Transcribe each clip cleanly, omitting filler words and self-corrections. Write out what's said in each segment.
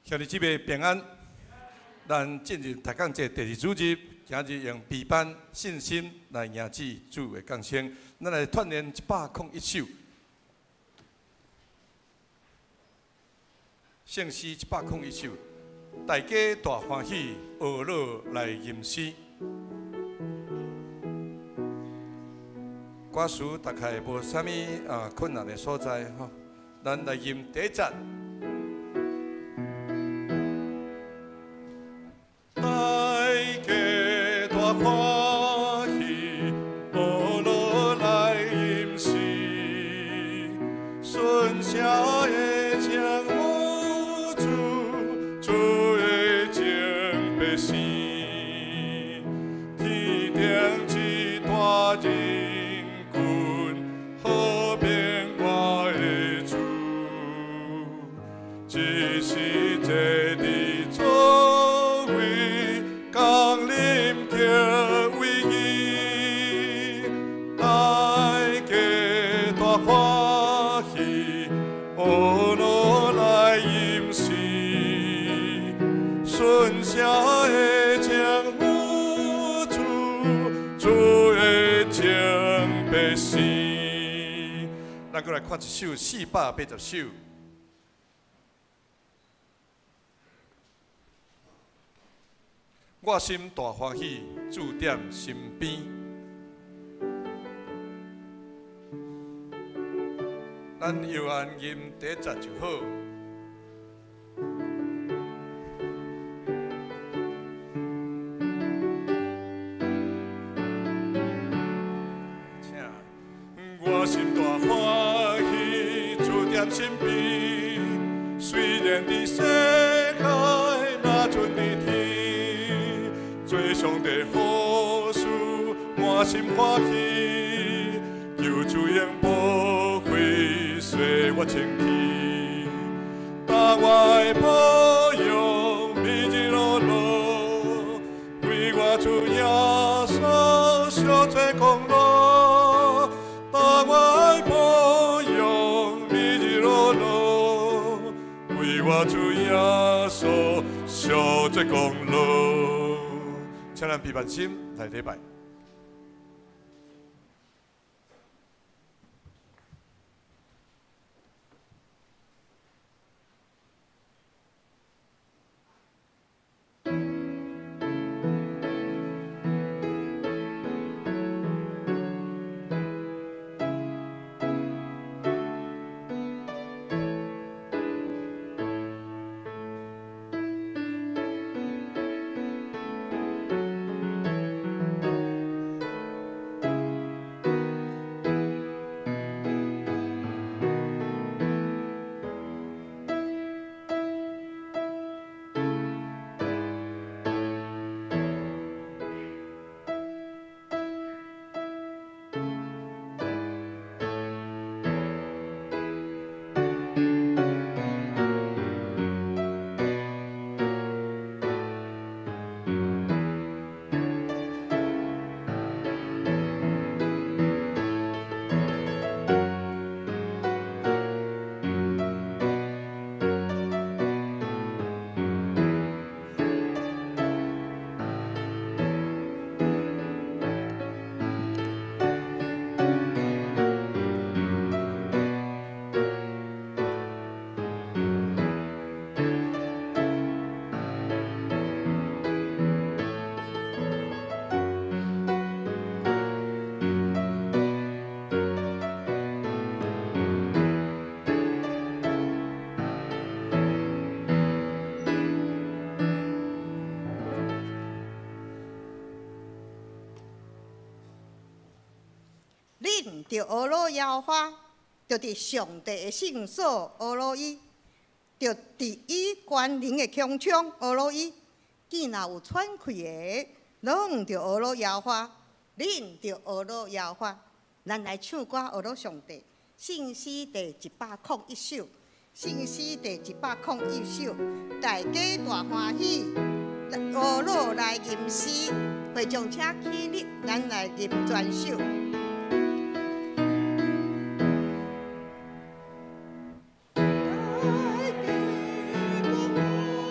兄弟姊妹平安，咱進入大講節第二主日，今日用平安信心來迎接主的降生。咱來串聯101首，聖詩101首，大家大歡喜，呵咾來吟詩。歌詞大概無啥物啊困難的所在吼，咱來吟第一節。大家大歡喜，呵咾來吟詩，順寫的將有主，主的情百姓，天頂一大人群，和平我的主，只是這裡作為降臨的偉義，大家大歡喜，呵咾來吟詩，順寫的將有主，主的情百姓。咱閣來看一首480首。我心大歡喜，主踮身邊。咱搖按吟第一節就好。請。我心大歡喜，主踮身邊。雖然佇世界若陣佇天，做上帝好事，滿心歡喜，求主用寶血洗我清氣，當我的保養每日樂樂，為我主耶穌小做功勞，當我的保養每日樂樂，為我主耶穌小做功勞。請咱閉目心來禮拜。恁著呵咾耶和華，著佇上帝的聖所呵咾伊，著佇伊權能的穹蒼呵咾伊。見若有喘氣的，攏著呵咾耶和華，恁著呵咾耶和華。咱來唱歌呵咾上帝，聖詩第101首，聖詩第101首，大家大歡喜，呵咾來吟詩，會眾請起立，咱來吟全首。大家大歡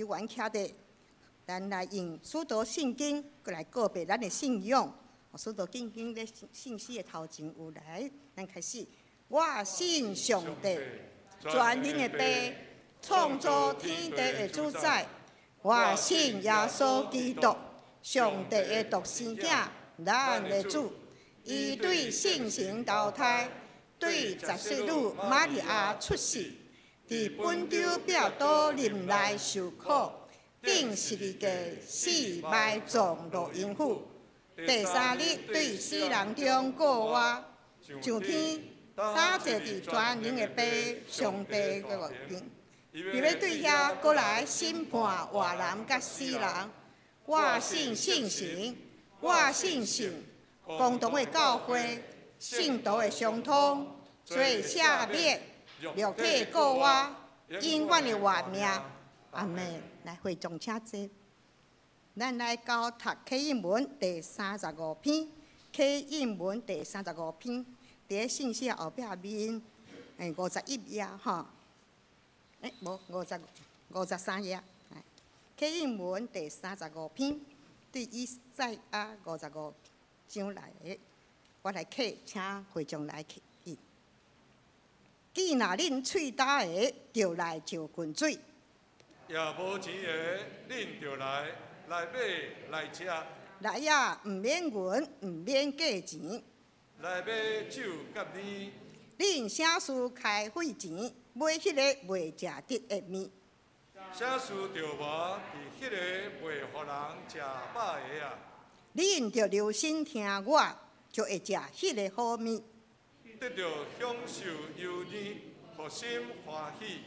員徛佇，咱來用使徒信經來告白咱的信仰。使徒信經咧信息的頭前有來，咱開始。我信上帝，全能的父，創造天地的主宰。我信耶穌基督，上帝的獨生囝，咱的主。伊對聖神投胎，對十世女瑪利亞出世，佇本丟彼拉多任內受苦，釘十字架死埋葬落陰府。第三日對死人中復活，上天，搭坐佇全能的父上帝的右邊，伊欲對遐閣來審判活人佮死人。我信聖神，我信信共同的教會，聖徒的相通，罪赦免，肉體復活，永遠的活命。阿們，來會眾請坐。咱來到讀啟應文第三十五篇，啟應文第三十五篇，佇咧信息後壁面，51頁吼。無53頁。啟應文第三十五篇，對以賽亞55章來的，我來啟，請會眾來啟應。既若恁喙焦的，就來就近水；也無錢的，恁就來。來買來食，來啊！毋免銀，毋免價錢。來買酒佮奶。恁啥事開費錢買彼个袂食得的麵？啥事著無佇彼个袂予人食飽的啊？恁著留心聽我，就會食彼个好麵。得著享受油膩，予心歡喜。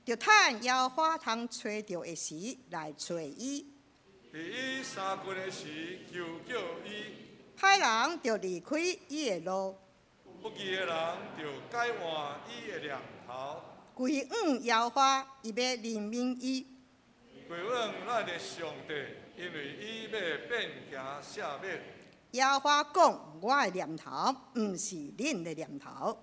著趁耶和華通揣著的時來揣伊。佇伊相近的時，求叫伊。歹人著離開伊的路，不義的人著改換伊的念頭。歸向耶和華，伊欲憐憫伊。歸向咱的上帝，因為伊欲變行赦免。耶和華講：我的念頭，毋是恁的念頭。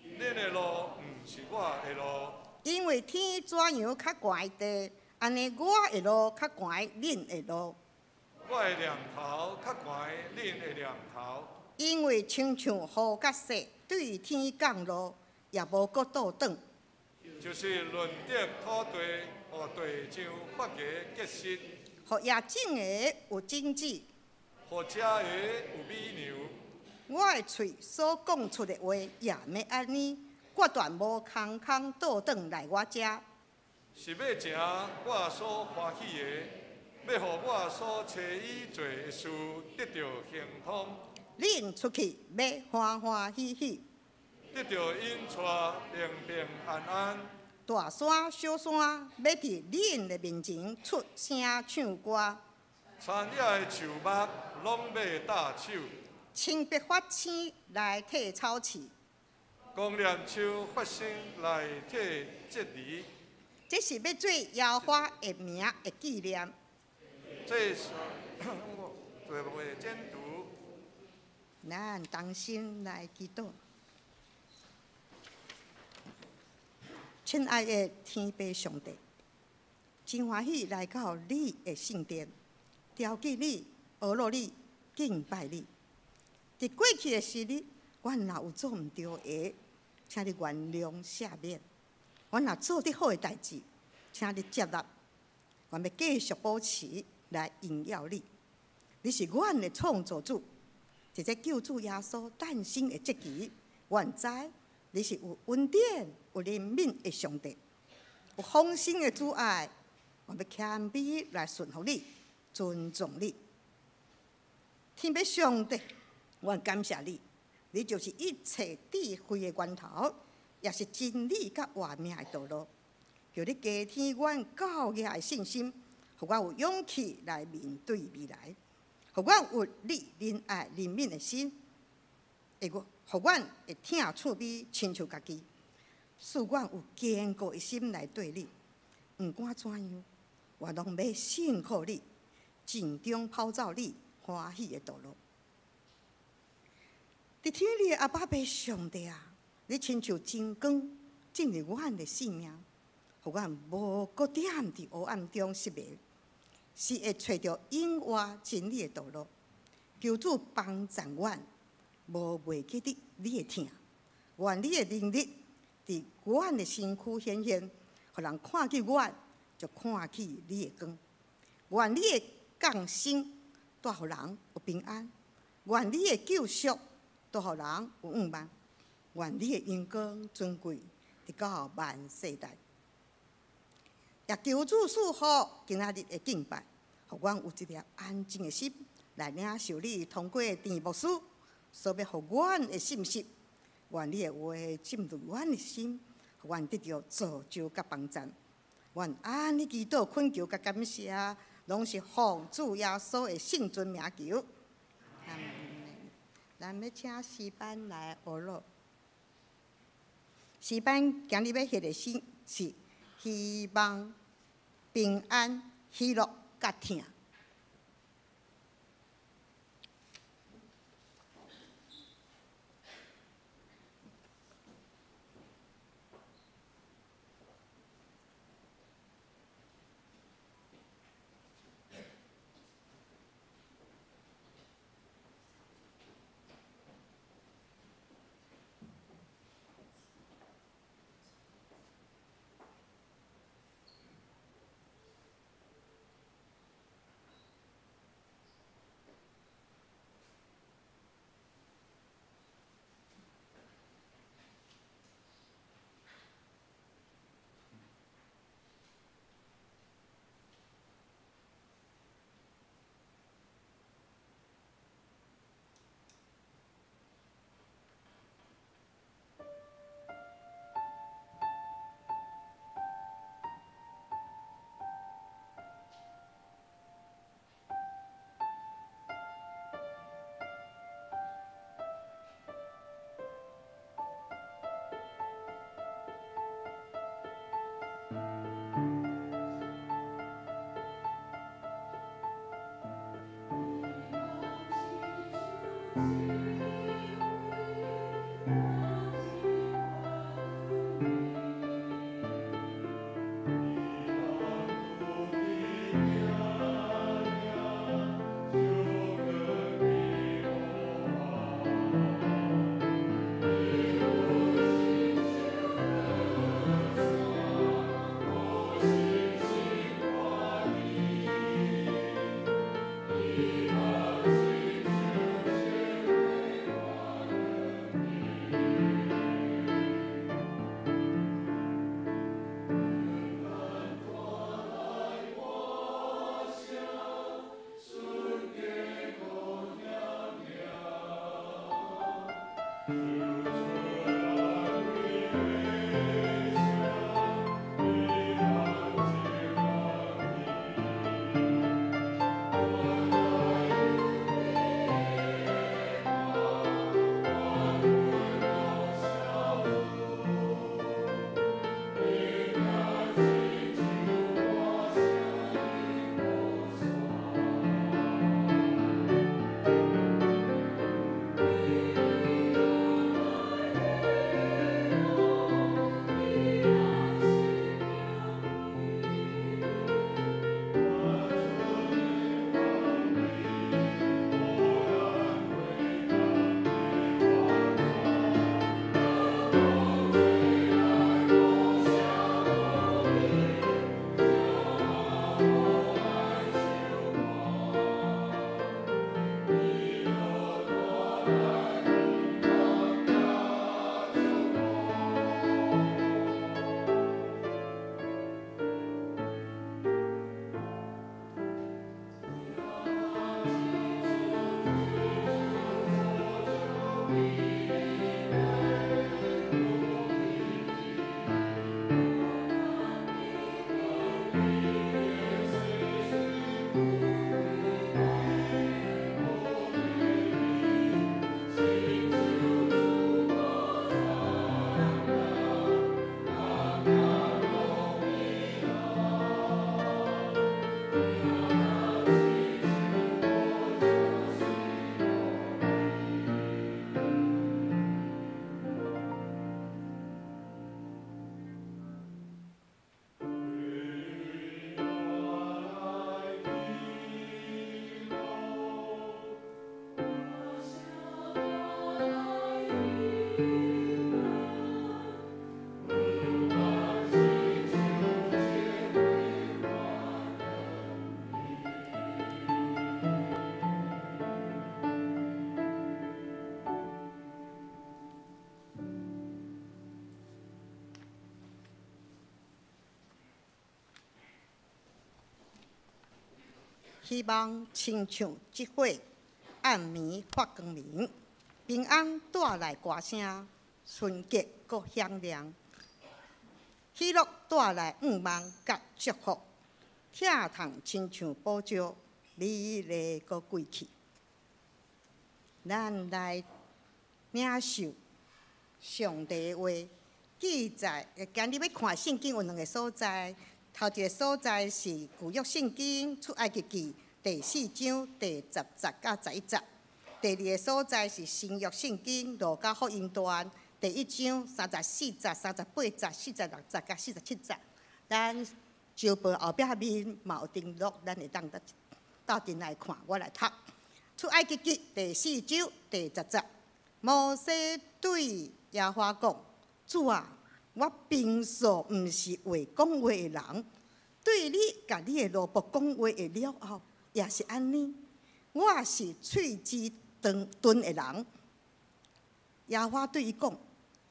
恁的路，毋是我的路。因為天怎樣較懸地，按呢我的路較懸恁的路。我的念頭較懸恁的念頭。因為親像雨佮雪對天降落，也無閣倒轉。就是潤澤土地，予地上發芽結實。予野種的有種子，予食的有米糧。我的喙所講出的話也欲按呢，決斷無空空倒轉來我遮。是欲成我所歡喜的，欲予我所差伊做的事得著亨通。恁出去欲歡歡喜喜，得著引帶平平安安。大山小山欲佇恁的面前出聲唱歌。田野的樹木攏欲搭手。青碧發青來替草刺。公念樹發生來替蒺藜。這是欲做耶和華的名的紀念。這是對袂剪除。咱同心來祈禱。親愛的天父上帝，真歡喜來到你的聖殿，朝見你、阿羅你、敬拜你。佇過去的時日，阮若有做毋對的，請你原諒赦免。阮若做得好的代誌，請你接納。阮欲繼續保持來榮耀你。你是阮的創造主，佇這救主耶穌誕生的節期，阮知你是有恩典、有憐憫的上帝，有豐盛的慈愛。阮欲謙卑來順服你，尊重你。天父上帝，阮感謝你，你就是一切智慧的源頭，也是真理佮活命的道路。求你加添阮教額的信心，予我有勇氣來面對未來，予阮有你仁愛憐憫的心，會予阮會疼厝邊親像家己，使阮有堅固的心來對你。毋管怎樣，我攏欲信靠你，盡忠跑走你歡喜的道路。佇天裡的阿爸父上帝啊，你親像真光進入阮的生命，予予阮無閣踮佇黑暗中失迷，是會揣著永活真理的道路。求主幫贊阮，無袂記得你的疼，願你的能力佇阮的身軀顯現，予人看見阮，就看見你的光。願你的降生帶予人有平安，願你的救贖帶予人有向望，願你的榮光尊貴直到萬世代。也求主賜福今仔日的敬拜，予阮有一粒安靜的心來領受你通過鄭牧師所欲予阮的信息。願你的話進入阮的心，予阮得著造就佮幫贊。阮按呢祈禱懇求佮感謝，攏是奉主耶穌的聖尊名求。阿們。咱欲請詩班來學樂。詩班今日欲獻的詩是希望、平安、喜樂佮疼。希望親像這火暗暝發光明，平安帶來歌聲，純潔閣響亮，喜樂帶來願望佮祝福，疼痛親像寶石，美麗閣貴氣。咱來領受上帝的話，記載。今日欲看聖經有兩个所在，頭一个所在是舊約聖經出埃及記第四章第十節到十一節；第二个所在是新約聖經路加福音段第一章三十四節、三十八節、四十六節佮四十七節。咱周報後壁面嘛有登錄，咱會當鬥陣來看，我來讀。出埃及記第四章第十節，摩西對耶和華講：主啊，我平素毋是會講話的人，對你佮你的奴僕講話的了後，也是按呢。我是喙舌鈍鈍的人。耶和華對伊講：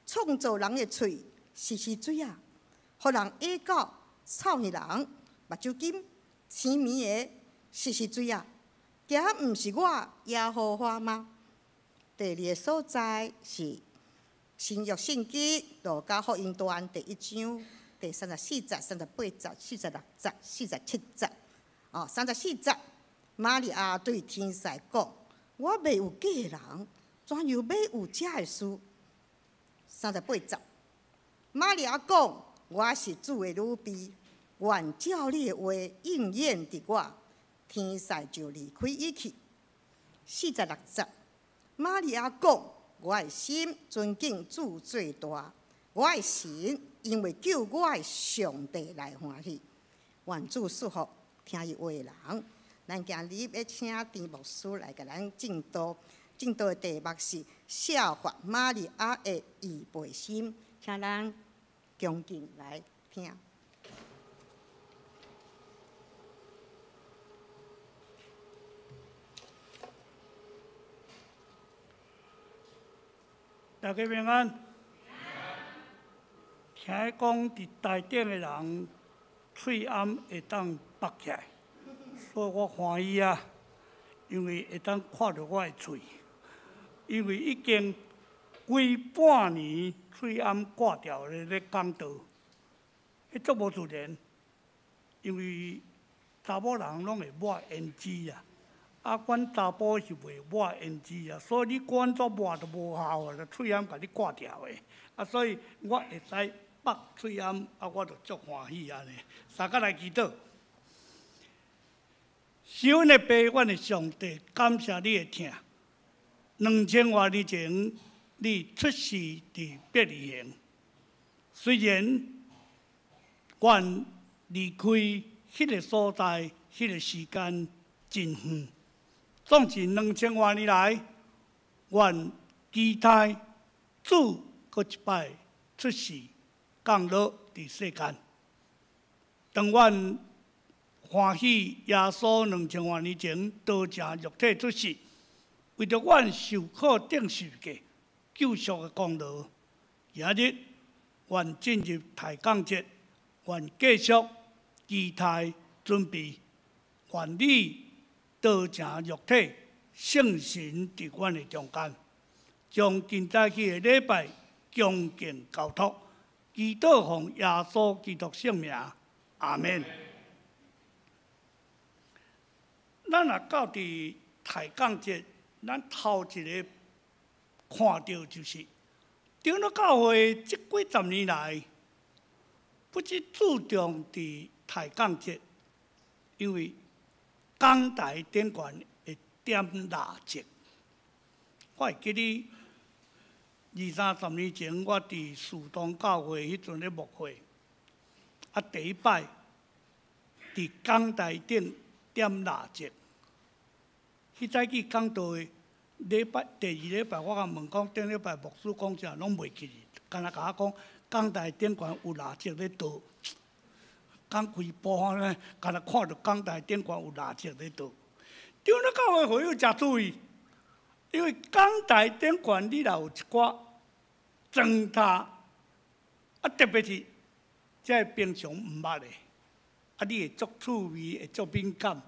創造人的喙是是誰啊？予人耳狗、臭耳人、目睭金、青盲的，是是誰啊？敢毋是我耶和華嗎？第二个所在是新約聖經路加福音段第一章第三十四節、三十八節、四十六節、四十七節。哦，三十四節，瑪利亞對天使講：我未有嫁人，怎樣欲有這个事？三十八節，瑪利亞講：我是主的女婢，願照你的話應驗佇我。天使就離開伊去。四十六節，瑪利亞講：我的心尊敬主最大，我的神因為救我的上帝來歡喜。願主賜福聽伊話的人。咱今日欲請田牧師來共咱證道，證道的題目是效法瑪利亞的預備心，請咱恭敬來聽。大家平安。聽講佇台頂的人喙罨會當縛起來，所以我歡喜啊，因為會當看著我的喙。因為已經規半年喙罨掛掉咧咧講道，彼足無自然，因為查某人攏會抹胭脂啊。啊，阮查埔是袂抹胭脂啊，所以你管怎抹都無效啊，喙罨共你掛掉的。啊，所以我會使縛喙罨，啊，我就足歡喜按呢。三甲來祈禱，是阮的爸，阮的上帝，感謝你的疼。兩千外年前，你出世佇伯利恆，雖然阮離開彼个所在，彼个時間真遠。總是兩千外年來，阮期待主閣一擺出世降落佇世間。當阮歡喜耶穌兩千外年前道成肉體出世，為著阮受苦釘十字架救贖的功勞，今日阮進入抬槓節，阮繼續期待準備，願你道成肉體，聖神佇阮的中間，將今早起的禮拜恭敬交託，祈禱奉耶穌基督聖名，阿們。咱若到佇抬槓節，咱頭一个看著就是，長老教會這幾十年來，不只注重佇抬槓節，因為講台頂懸會點蠟燭，我會記得二三十年前，我佇樹東教會彼陣咧牧會，啊，第一擺佇講台頂點蠟燭，彼早起講道的禮拜第二禮拜，我共問講頂禮拜牧師講啥，攏袂記得，干焦共我講講台頂懸有蠟燭咧倒。講規晡呢，干焦看著講台頂懸有蠟燭咧倒。長老教會會友誠注意，因為講台頂懸你若有一寡妝塔，啊特別是這个平常毋捌的，啊你會足趣味，會足敏感。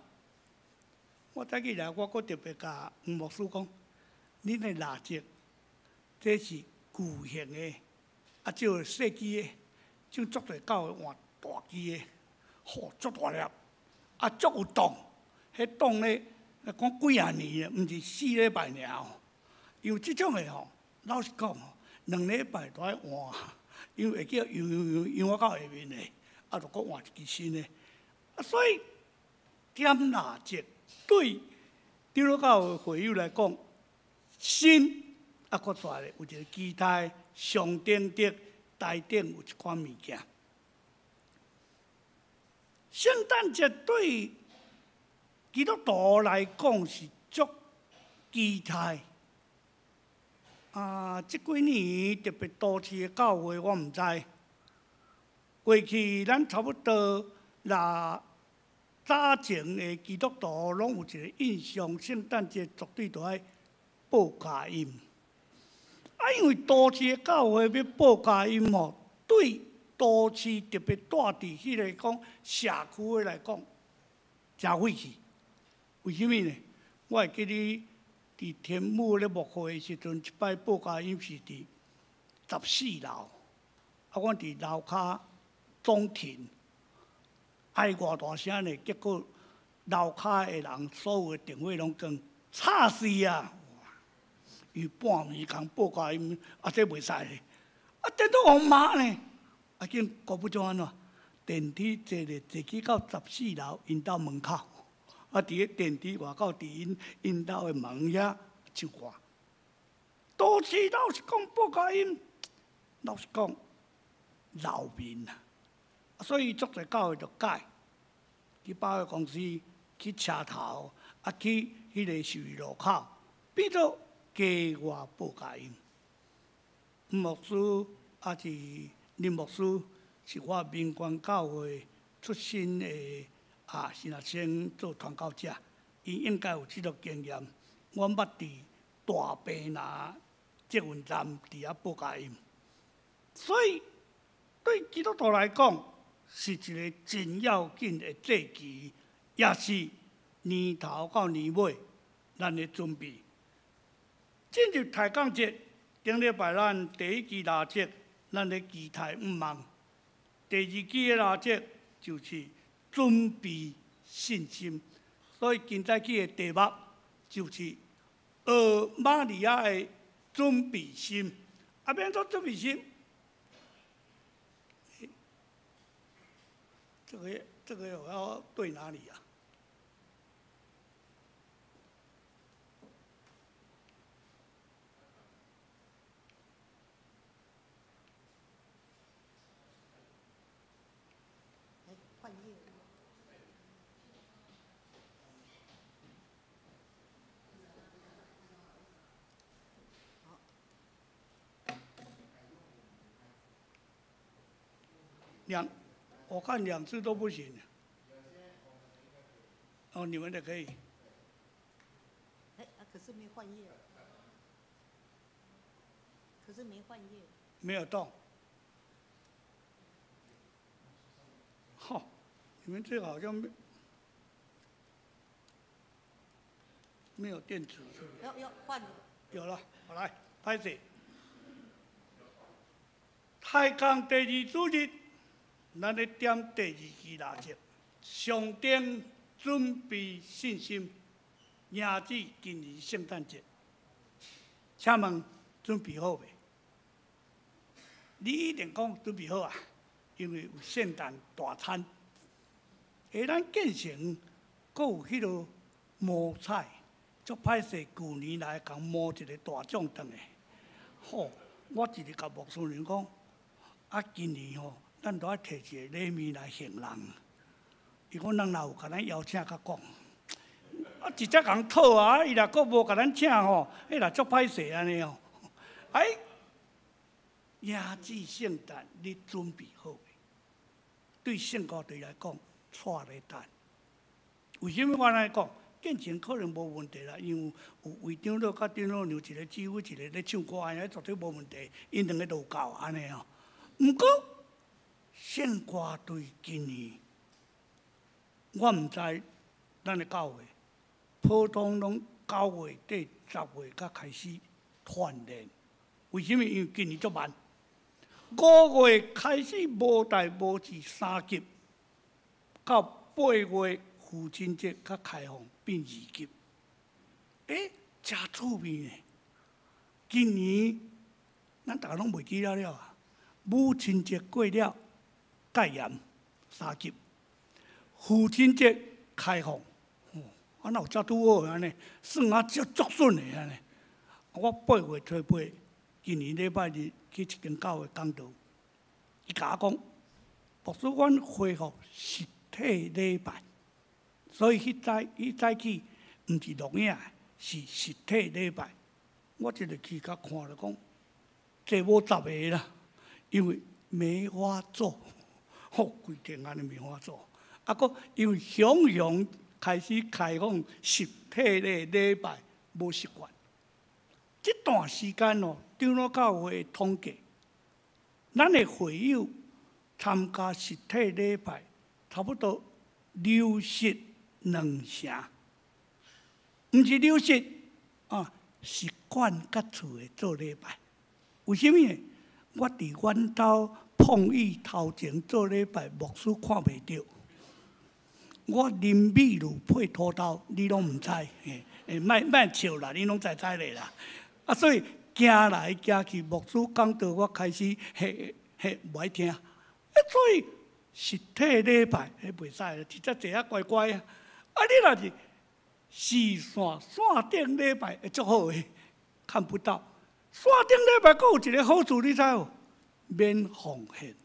我早起來，我閣特別共黃牧師講，恁的蠟燭，這是巨型的，啊，這個細支的，這足濟教會換大支的，吼，足大粒，啊，足有擋，彼擋咧，講幾仔年，毋是4禮拜爾哦。因為這種的吼，老實講吼，2禮拜都愛換，因為會叫揚揚揚揚到下面的，啊，就閣換一支新的。啊，所以點蠟燭對長老教會會友來講，新啊，閣帶咧有一個期待，象徵著台頂有一款物件。聖誕節對基督徒來講是足期待。啊，這幾年特別都市的教會，我毋知。過去咱差不多若早前的基督徒攏有一個印象，聖誕節絕對都愛報佳音。啊，因為都市的教會欲報佳音吼，對都市特別住佇彼个講社區的來講，誠費氣。為啥物呢？我會記得佇天母咧牧會的時陣，一擺報佳音是佇14樓，啊，阮佇樓跤總庭，哀偌大聲呢？結果樓跤的人所有的電話攏關，吵死啊！因為半暝共報佳音，啊，這袂使咧，啊，顛倒予罵呢？啊，緊顧不怎按怎？電梯坐咧坐去到14樓，𪜶兜門口。啊！佇个電梯外口，佇𪜶兜的門遐唱歌。都市老實講，報佳音，老實講，鬧面啊！所以足濟教會就改，去百貨公司，去車頭，啊，去彼个十字路口，變做街外報佳音。牧師抑是林牧師，是我民權教會出身的。啊，是若先做傳教者，伊應該有這個經驗。阮捌佇大坪林捷運站佇遐報佳音，所以對基督徒來講，是一個真要緊的節期，也是年頭到年尾咱的準備。進入抬槓節，頂禮拜咱第一支蠟燭，咱咧期待向望；第二支的蠟燭就是準備信心，所以今早起的題目就是學瑪利亞的準備心。啊，欲按怎準備心？這個我要對哪裡啊？兩，我看兩次都不行。哦，你們的可以。哎，可是沒換頁。可是沒換頁。沒有動。好，你們這個好像沒有電池，是不是？有有換。有了，好來，開始。開工第二主日。咱咧點第二支蠟燭，上頂準備信心，迎接今年聖誕節。請問準備好未？你一定講準備好啊，因為有聖誕大餐。下咱建成，閣有彼个摸彩，足歹勢，舊年來共摸一個大獎轉來。吼，我一直共牧師娘講，啊，今年吼。咱都愛提一個禮物來還人。伊講人若有共咱邀請，較講。啊，直接共討啊！伊若閣無共咱請吼，彼若足歹勢按呢哦。哎，迎接聖誕，你準備好未？對聖歌隊來講，帶咧等。為啥物我按呢講？建成可能無問題啦，因為有魏長老佮長老娘一個指揮，一個咧唱歌，按呢絕對無問題。𪜶兩個都有夠按呢哦。毋過，聖歌隊今年，我毋知咱的教會普通攏9月底10月才開始鍛鍊。為啥物？因為今年足慢。5月開始無代無誌三級，到8月父親節才開放變二級。欸，誠趣味呢！今年咱逐家攏袂記了了啊。母親節過了，戒嚴三級，父親節開放，哦，啊哪有遮拄好按呢？算啊足足準的按呢。我8月初8，今年禮拜日去一間教會講道，伊共我講，牧師，阮恢復實體禮拜，所以彼早起毋是錄影，是實體禮拜。我這個去甲看了講，坐無十个啦，因為沒法坐，吼，規天按呢沒法坐。啊，閣因為雄雄開始開放實體的禮拜，無習慣。這段時間哦，長老教會的統計，咱的會友參加實體禮拜，差不多流失兩成，毋是流失啊，習慣佮厝的做禮拜。為啥物呢？我佇阮兜碰椅頭前做禮拜，牧師看袂著。我啉米露配土豆，你攏毋知，嘿，莫莫笑啦，你攏知知咧啦。啊，所以行來行去，牧師講道，我開始嘿嘿無愛聽。啊，所以實體禮拜彼袂使，直接坐遐乖乖啊。啊，你若是視線線頂禮拜會足好的，看不到。線頂禮拜閣有一個好處，你知無？免奉獻。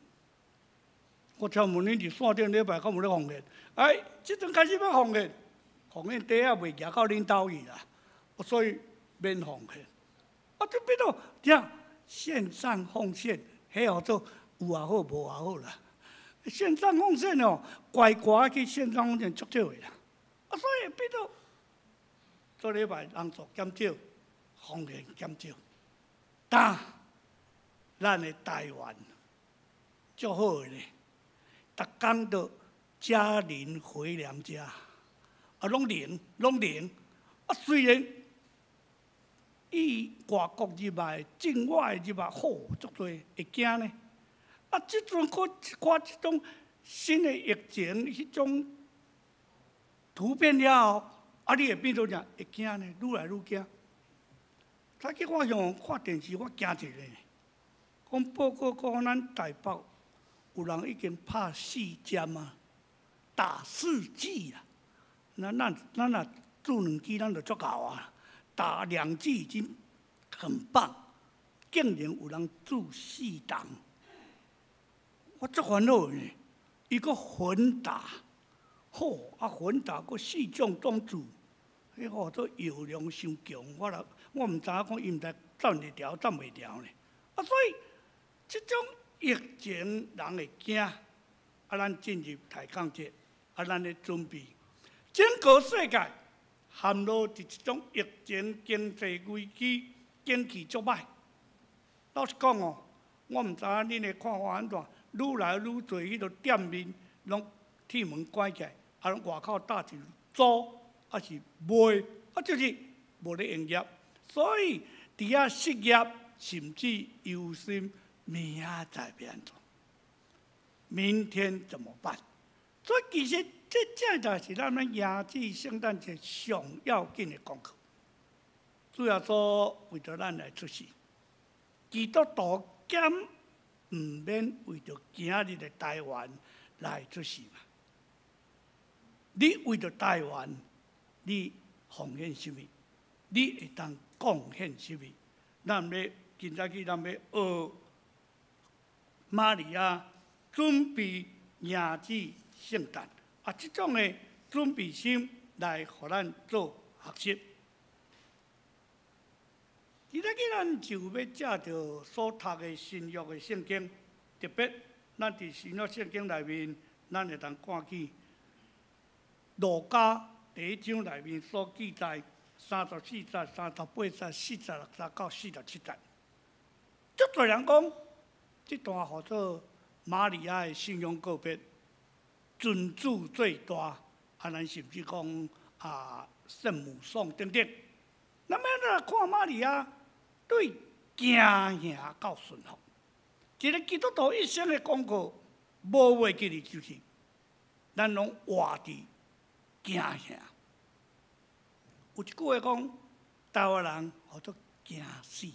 我請問你，佇線頂禮拜敢有咧奉獻？哎，這陣開始欲奉獻，奉獻袋仔袂寄到恁兜去啦，所以免奉獻。啊，這變做這線上奉獻，彼號做有也好，無也好啦。線上奉獻哦，乖乖去線上奉獻足少的啦。啊，所以變做做禮拜人數減少，奉獻減少。但咱的台灣足好的咧，逐工都加零回娘家，啊，攏零，攏零。啊，雖然伊外國入來、境外入來，好足濟會驚呢。啊，這陣閣一寡這種新的疫情，彼種突變了後，啊，你會變做啥？會驚呢？愈來愈驚。早起我向看電視，我驚一個，講報告講咱台北有人已經拍四針啊，打四劑啊。咱咱咱若注兩劑，咱就足夠啊。打兩劑已經很棒，竟然有人注四針，我足煩惱呢。伊閣混打，好啊，混打閣四種攏注，彼個做藥量傷強，我若我毋知影講伊毋知站會牢站袂牢呢。啊，所以這種疫情人會驚，啊，咱進入大康節，啊，咱咧準備整個世界陷落佇這種疫情、經濟危機，景氣足歹。老實講哦，我毋知影恁的看法按怎，愈來愈濟彼個店面攏鐵門關起來，啊，攏外口搭一租，抑是賣，啊，就是無咧營業。所以佇遐失業，甚至憂心明仔載欲按怎，明天怎麼辦？所以其實這正正是咱們迎接聖誕節上要緊的功課。主耶穌為著咱來出世，基督徒敢毋免為著今日的台灣來出世嘛？你為著台灣，你奉獻啥物？你會當貢獻啥物？咱欲今早起，咱欲學瑪利亞準備迎接聖誕，啊，這種的準備心來予咱做學習。今仔日咱就欲藉著所讀的新約的聖經，特別咱佇新約聖經內面，咱會當看見路加第一章內面所記載34節、38節、46節到47節。足濟人講，這段號做瑪利亞的信仰告白，尊主最大，啊，咱甚至講啊，啊聖母像等等。那麼來看瑪利亞對敬虔到順服，一個基督徒一生的功課，無袂記得就是，咱攏活佇敬虔。有一句話講，台灣人號做驚死，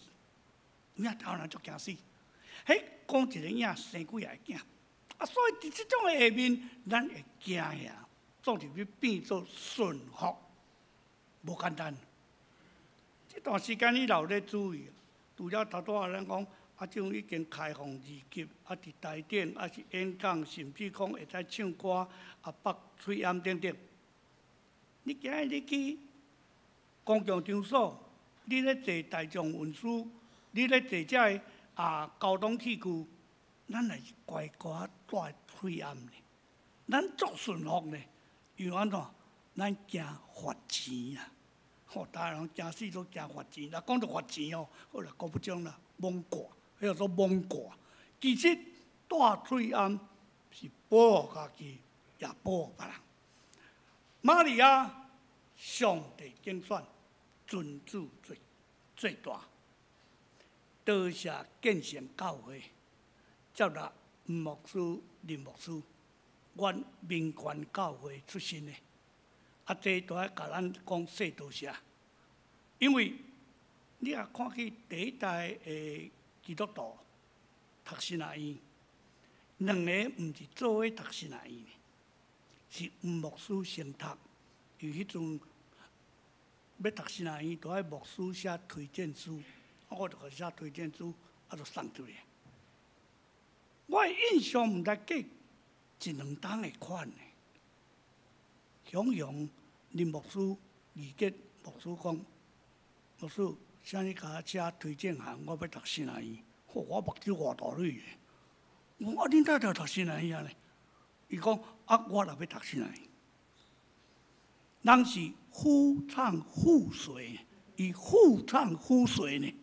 有影台灣人足驚死？彼講一個影生幾个囝，啊，所以佇這種的下面，咱會敬虔，總是欲變做順服，無簡單。這段時間你若有咧注意，除了頭拄仔咱講，啊，這種已經開放二級，啊，佇台頂，啊是演講，甚至講會使唱歌，啊，縛喙罨等等。你今日你去公共場所，你咧坐大眾運輸，你咧坐這个交通器具，咱也是乖乖戴喙罨呢，咱足順服呢，因為按怎？咱驚罰錢啊！吼，台灣人驚死都驚罰錢，若講著罰錢哦，好啦，講不中啦，罔掛，彼叫做罔掛。其實戴喙罨是保護家己，也保護別人。瑪利亞，上帝揀選，尊主做最大，多謝建成教會，接納吳牧師、林牧師，阮民權教會出身的。啊，這都愛共咱講說多謝，因為你若看去第一代的基督徒讀神學院，兩个毋是做伙讀神學院，是吳牧師先讀，因為彼陣欲讀神學院，都愛牧師寫推薦書，我就共寫推薦書，啊，就送出去。我的印象毋知過一兩冬的款呢。雄雄林牧師、二杰牧師講，牧師，請你共我寫推薦函，我欲讀神學院。吼，我目睭偌大蕊咧。我講啊，恁太太讀神學院呢？伊講啊，我也欲讀神學院。人是夫唱婦隨，伊夫唱婦隨呢。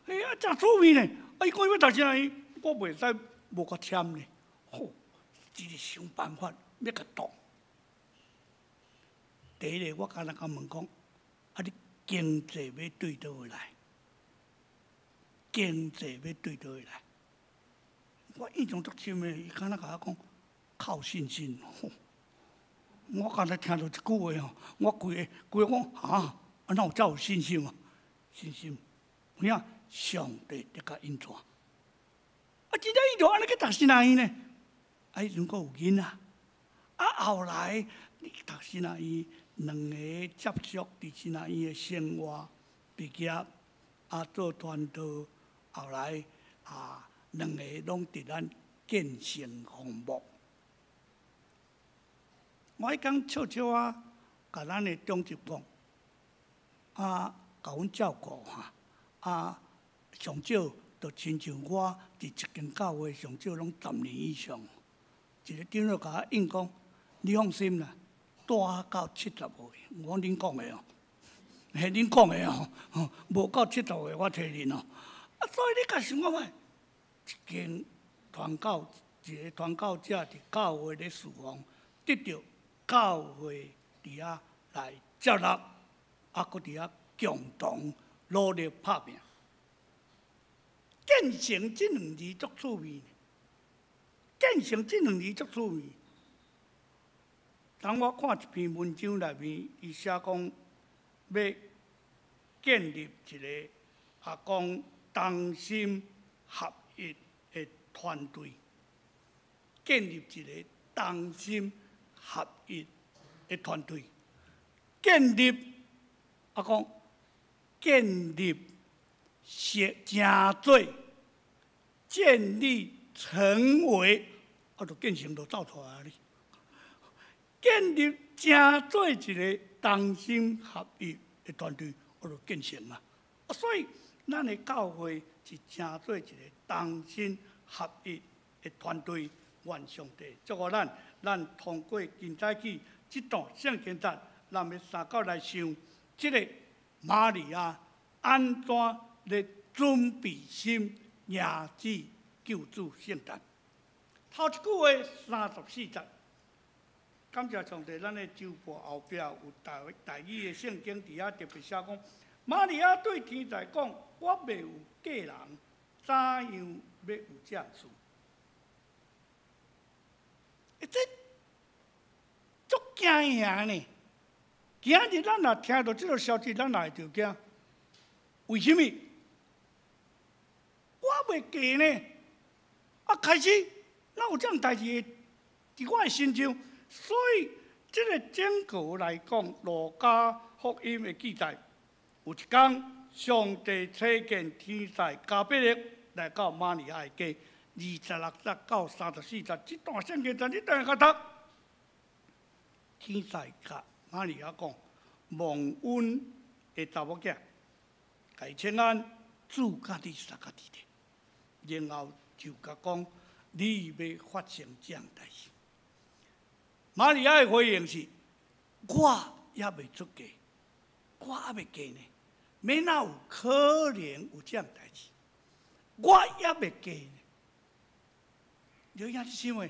哎呀，誠趣味呢。啊，伊講伊欲讀神學院，我袂使無共簽呢。吼，一直想辦法欲共擋。第一个，我敢若共問講，啊，你經濟欲對佗位來？經濟欲對佗位來？我印象足深的，伊敢若共我講靠信心。吼，我敢若聽著這句話吼，我規个規个講哈，啊，哪有遮有信心啊？信心，有影上帝得共引帶。啊，真正伊就按呢去讀神學院呢？啊，彼陣閣有囡仔，啊，後來你讀神學院，兩个接觸佇神學院的生活，畢業啊做傳道，後來啊兩个攏佇咱建成項目。我彼工笑笑仔，共咱的長執講，啊，共阮照顧哈，啊，上少就親像我佇一間教會上少攏10年以上，一個長老共我應講，你放心啦，帶到70歲，我講恁講的哦，係恁講的哦，無到70歲我提恁哦。啊，所以你家想看覓，一間傳教，一個傳教者佇教會咧事奉，得著教會佇遐來接納，啊，閣佇遐共同努力拍拚。建成這兩字足趣味，建成這兩字足趣味。當我看一篇文章內面，伊寫講欲建立一個啊，講同心合一的團隊，建立一個同心合一的團隊，建立啊講建立成成做建立成為，啊，就建成就走出來哩。建立成做一個同心合一的團隊，我就建成啊。啊，所以咱的教會是成做一個同心合一的團隊。願上帝祝福咱，咱通過今早起這段聖經節，咱欲相鬥來想，這个瑪利亞按怎咧準備心迎接救主聖誕。頭一句話34節。感謝上帝，咱的周報後壁有台台語的聖經佇遐特別寫講，瑪利亞對天使講：我未有嫁人，怎樣欲有這樣事？欸，這足驚嚇呢！今日咱若聽著這个消息，咱也會著驚。為啥物？我未嫁呢？啊，開始哪有這樣代誌會佇我的身上？所以，這个整個來講，路加福音的記載，有一工，上帝差遣天使加百列來到瑪利亞的家，26節到34節，這段聖經，你等下讀。天使共瑪利亞講：蒙恩的查某囝，共伊請安，主佮你相佮佇咧。然後就共講，你欲發生這樣代誌。瑪利亞的回應是：我猶未出嫁，我猶未嫁呢，欲哪有可能有這樣代誌？我猶未嫁呢。你兄弟姊妹，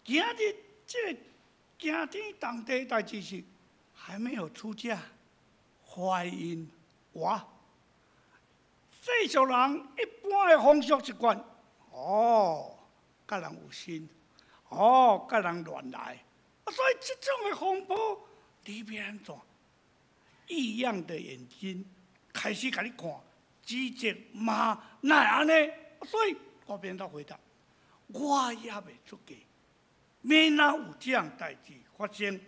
今日這个驚天動地代誌是還沒有出嫁，懷孕哇！世俗人一般的風俗習慣，哦，佮人有身，哦，佮人亂來，啊，所以這種的風波，你欲按怎？異樣的眼睛開始共你看，指責罵，哪會按呢？所以我欲按怎回答？我猶未出嫁，欲哪有這樣代誌發生？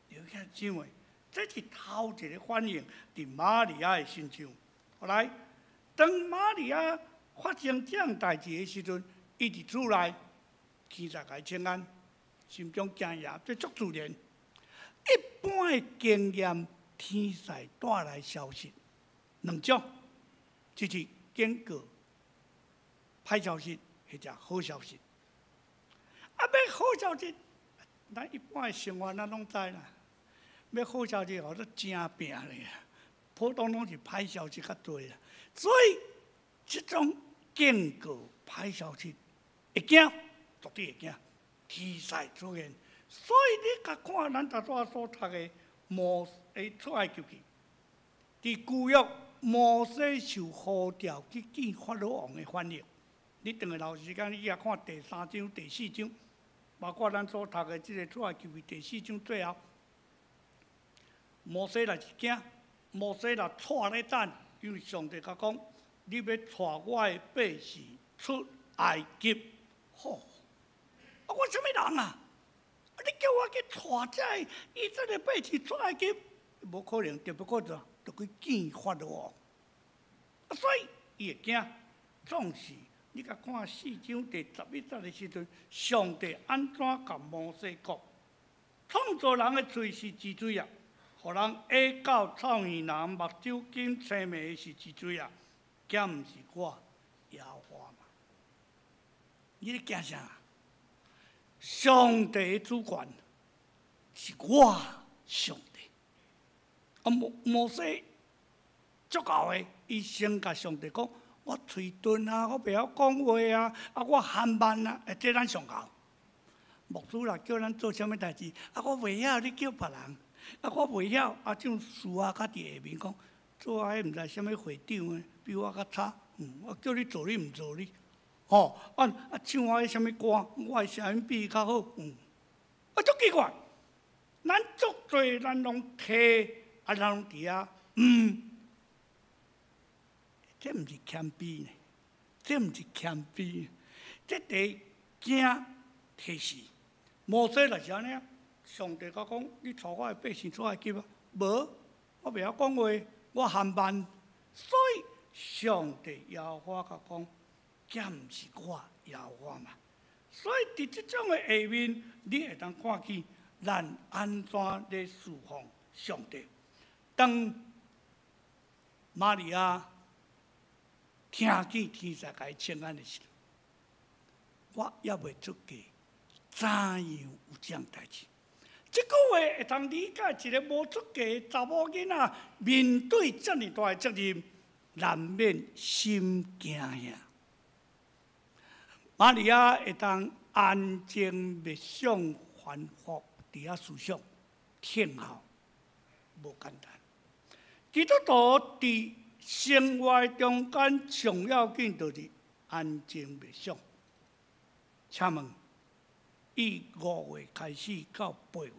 弟兄姊妹，這是頭一个反應佇瑪利亞的身上。後來，當瑪利亞發生這樣代誌的時陣，伊佇厝內，天使共伊請安，心中驚訝，這足自然。一般的經驗，天使帶來消息兩種，一是警告歹消息，或者好消息。啊，欲好消息，咱一般的生活咱攏知啦。欲好消息，予做正拼咧，普通攏是歹消息較濟啦。所以，這種警告歹消息會驚，絕對會驚。天使出現，所以你共看咱頭拄仔所讀的摩西出埃及記，佇舊約摩西受呼召去見法老王的反應。你轉來留時間，你去看第三章、第四章，包括咱所讀的這个出埃及記第四章最後，摩西若是驚，摩西若掣咧等，因為上帝共講，你欲帶我的百姓出埃及，吼！啊，我啥物人啊？啊，你叫我去帶這个以色列百姓出埃及，無可能，就不過就就去見法老王。啊，所以伊會驚，總是你共看四章第11節的時陣，上帝按怎共摩西講？創造人的喙是一喙啊，予人耳到臭耳人目睭金青眉的是一喙啊，敢毋是我耶和華嘛？你咧驚啥？上帝的主權是我上帝。啊，摩摩西足𠢕的，伊先共上帝講：我喙鈍啊，我袂曉講話啊，啊，我含慢啊，欸，這咱上𠢕。牧師若叫咱做啥物代誌，啊，我袂曉，你叫別人。啊，我袂曉，啊，種事啊，較佇下面講，做啊，彼毋知啥物會長的，比我較差。嗯，我叫你做，你毋做你。吼，啊啊，唱啊彼啥物歌，我的聲音比伊較好。嗯，啊，足奇怪，咱足濟，咱攏提，啊，咱攏佇遐，嗯，這毋是謙卑呢，這毋是謙卑，這得驚提示。摩西若是按呢，上帝共講，你帶我的百姓出埃及啊？無，我袂曉講話，我含慢，所以上帝耶和華共講，敢毋是我耶和華嘛？所以佇這種的下面，你會當看見咱按怎咧侍奉上帝。當瑪利亞聽見天使共伊請安的時陣，我猶未出嫁，怎樣有這樣代誌？這句話會當理解一个無出嫁的查某囡仔面對遮爾大的責任，難免心驚嚇。瑪利亞會當安靜默想反覆佇遐思想聽候，無簡單。基督徒佇生活中間上要緊就是安靜默想。請問，以5月開始到8月，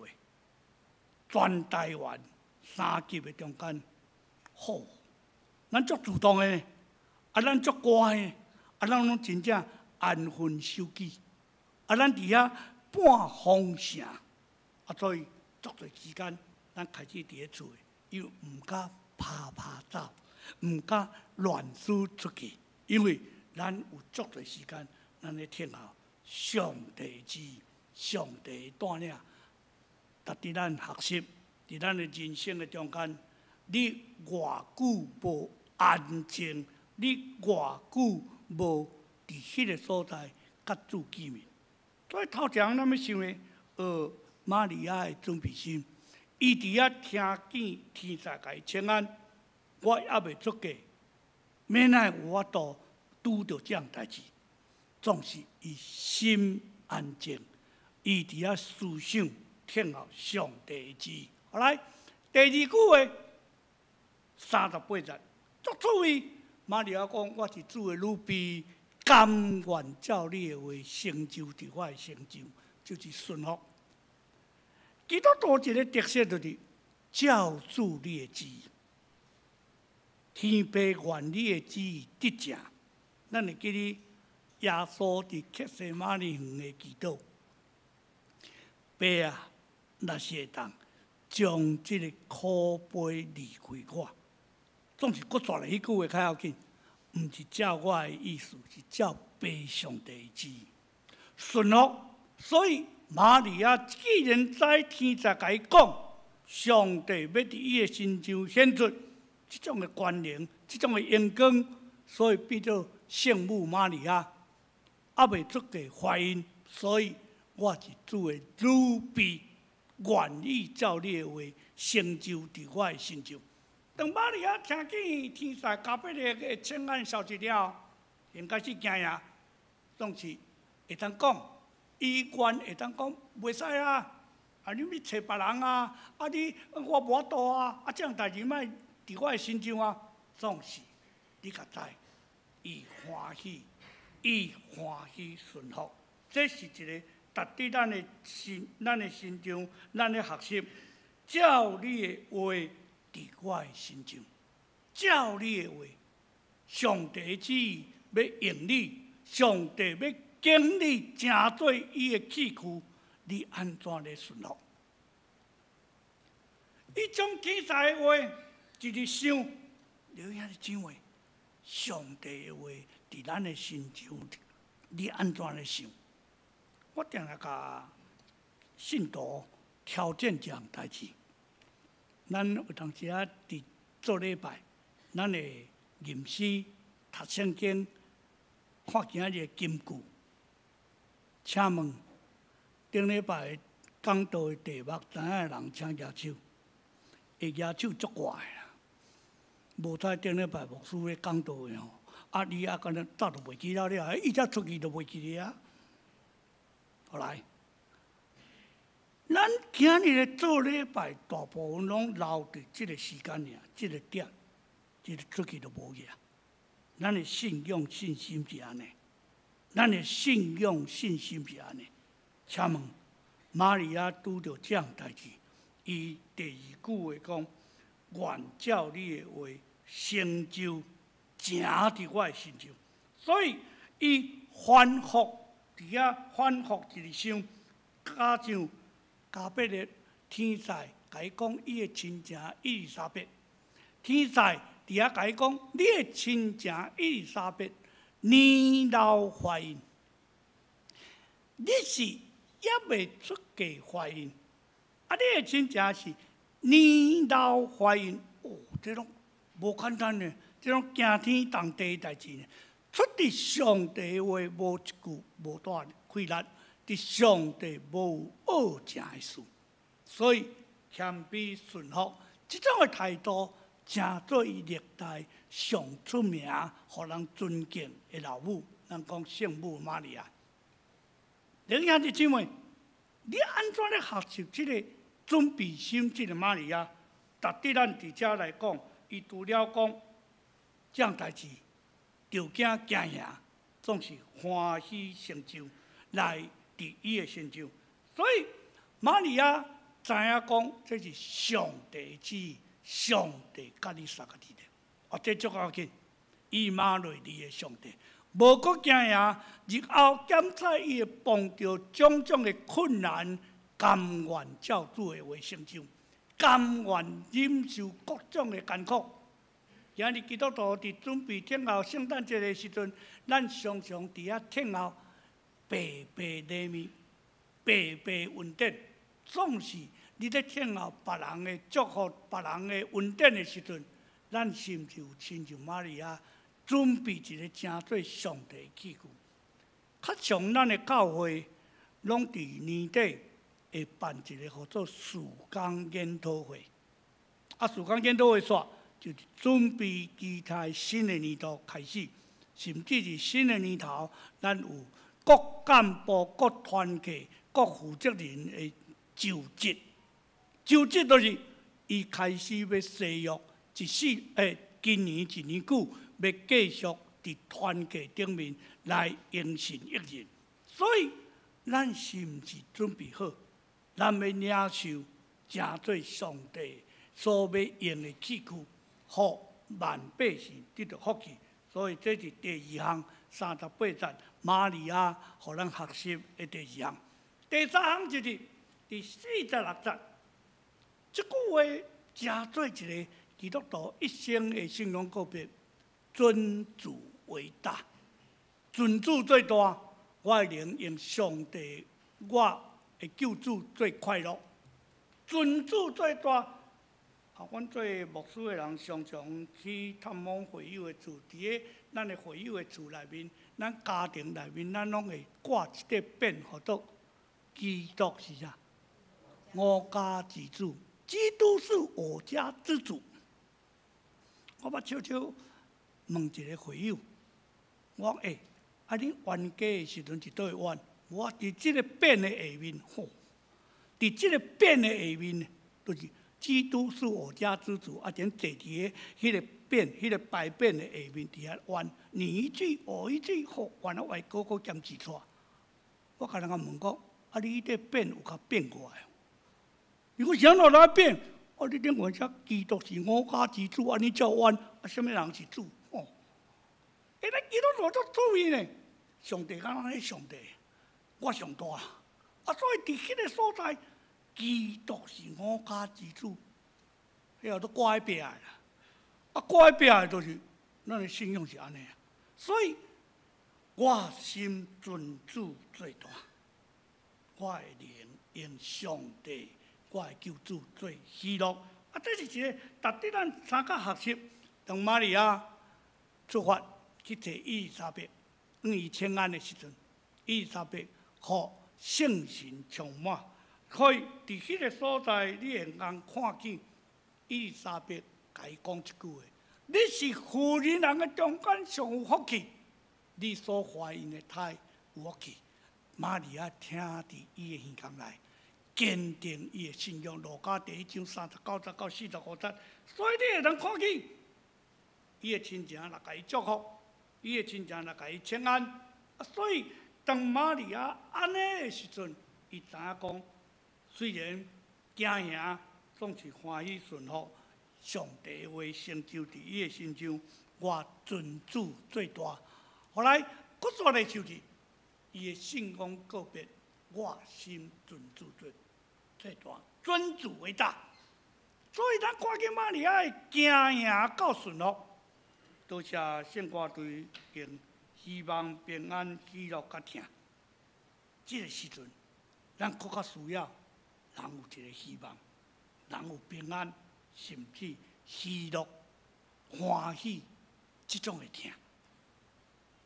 全台灣三級的中間，好，咱足主動的，啊，咱足乖的，啊，咱攏真正安分守己，啊，咱佇遐半封城，啊，所以足濟時間，咱開始佇咧厝的，又毋敢趴趴走，毋敢亂出出去，因為咱有足濟時間，咱咧聽候上帝旨意，上帝帶領，值得咱學習，佇咱的人生的中間，你偌久無安靜，你偌久無佇彼个所在佮主見面。所以頭前咱欲想的，學瑪利亞的準備心，伊佇遐聽見天使共伊請安，我猶未出嫁，欲哪會有法度拄著這項代誌？總是伊心安靜，伊佇遐思想聽候上帝的旨意。後來第二句話38節，足趣味。瑪利亞講：我是主的女婢，甘願照你的話成就佇我的身上，就是順服。基督徒一个特色就是照主你的旨意，天父願你的旨意得成。咱會記得耶穌佇客西馬尼園的祈禱，爸啊，若是會當將這个苦杯離開我，總是閣煞來彼句話較要緊，毋是照我的意思，是照父上帝的旨意順服。所以瑪利亞既然知天使共伊講，上帝欲佇伊的身上顯出這種的權能，這種的榮光，所以變做聖母瑪利亞，猶未出嫁懷孕，所以我是主的女婢，願意照你的話成就佇我的身上。當瑪利亞聽見天使加百列的請安消息了後，應該是驚呀，總是會當講，伊願會當講，袂使啊！啊，你欲揣別人啊？啊，你我無法度啊！啊，這項代誌莫佇我的身上啊！總是你較知，伊歡喜，伊歡喜順服，這是一個值得咱的心、咱的身上、咱的學習，照你的話佇我的身上，照你的話，上帝旨意欲用你，上帝欲經你成做伊的器具，你按怎來順服？伊將天使的話一直想，弟兄姊妹，上帝的話佇咱的身上，你按怎來想？我定定共信徒挑戰這項代誌。咱有當時仔佇做禮拜，咱會吟詩、讀聖經、看今仔日的金句。請問頂禮拜講道的題目，知影的人請舉手，會舉手足怪的啦。無彩頂禮拜牧師咧講道的吼，啊你啊敢若早就袂記了了，伊才出去就袂記得啊。後來，咱今日咧做禮拜，大部分攏留佇這个時間爾，這个點，這个出去就無去啊。咱的信仰信心是按呢，咱的信仰信心是按呢。請問瑪利亞拄著這項代誌，伊第二句話講：願照你的話成就，成佇我的身上。所以伊反覆佇遐反覆一直想，加上加百列天使共伊講伊的親情伊麗莎白，天使佇遐共伊講你的親情伊麗莎白年老懷孕，你是猶未出嫁懷孕，啊你的親情是年老懷孕，哦，這攏無簡單呢，這攏驚天動地的代誌呢。出佇上帝的話，無一句無帶氣力，佇上帝無有惡成的事，所以謙卑順服這種的態度，成做伊歷代上出名、予人尊敬的老母。咱講聖母瑪利亞，弟兄姊妹，你按怎咧學習這个準備心？這个瑪利亞，值得咱佇遮來講，伊除了講這項代誌，著驚驚贏，總是歡喜成就來佇伊的身上。所以瑪利亞知影講，這是上帝旨意，上帝佮你相佮佇咧。哦，這足要緊，以馬內利的上帝，無閣驚贏，日後檢查伊會碰著種種的困難，甘願照主的話成就，甘願忍受各種的艱苦。今日基督徒佇準備等候聖誕節的時陣，咱常常佇遐等候白白禮物、白白恩典，總是你咧等候別人的祝福、別人的恩典的時陣，咱是毋是有親像瑪利亞準備一个成做上帝的器具？較常咱的教會攏佇年底會辦一个號做事工研討會。啊，事工研討會煞就是準備期待新的年度開始，甚至是新的年頭，咱有各幹部、各團契、各負責人的就職。就職就是伊開始欲誓約一世，今年一年久，欲繼續佇團契頂面來榮神益人。所以，咱是毋是準備好？咱欲領受成做上帝所欲用的器具，予萬百姓得著福氣。所以這是第二項38節，瑪利亞予咱學習的第二項。第三項就是佇46節，這句話成做一个基督徒一生的信仰告白：尊主為大，尊主最大，我的靈用上帝，我的救主最快樂。尊主最大。啊，阮做牧師的人，常常去探訪會友的厝，佇个咱的會友的厝內面，咱家庭內面，咱攏會掛一塊匾，號做基督是啥？我家之主，基督是我家之主。我捌悄悄問一个會友，我講欸，啊恁冤家的時陣佇佗位冤？我佇這个匾的下面，吼，佇這个匾的下面，就是基督是我家之主，啊，踮坐佇个彼个匾、彼个牌匾的下面，佇遐冤，你一句我一句，吼，冤啊歪哥哥兼一撮。我共人共問講，啊，你彼个匾有較變過來？伊講啥物來變？啊，你頂懸寫基督是我家之主，按呢才冤，啊，啥物人是主？哦，欸，咱基督徒足注意呢，上帝敢若咧上帝，我上大，啊，所以佇彼个所在，基督是我家之主，彼个都掛佇壁的啦。啊，掛佇壁的就是咱的信仰是按呢啊。所以，我心尊主最大，我的靈用上帝，我的救主最喜樂。啊，這是一个值得咱參加學習。當瑪利亞出發去揣伊麗莎白，向伊請安的時陣，伊麗莎白予聖神充滿。所以佇彼个所在，你會通看見伊麗莎白共伊講一句話：你是婦人人的中間上有福氣，你所懷孕的胎有福氣。瑪利亞聽佇伊的耳孔內，堅定伊的信仰。路加第一章39節到45節，所以你會通看見伊的親情來共伊祝福，伊的親情來共伊請安。啊，所以當瑪利亞按呢的時陣，伊知影講，雖然驚嚇，總是歡喜順服上帝的話成就佇伊的身上。我尊主最大。後來，閣煞來就是伊的信仰告白，我心尊主最最大，尊主為大。所以咱看見瑪利亞的驚嚇到順服，多謝聖歌隊用希望、平安、喜樂佮疼。這个時陣，咱閣較需要人有一个希望，人有平安，甚至喜樂、歡喜這種的疼。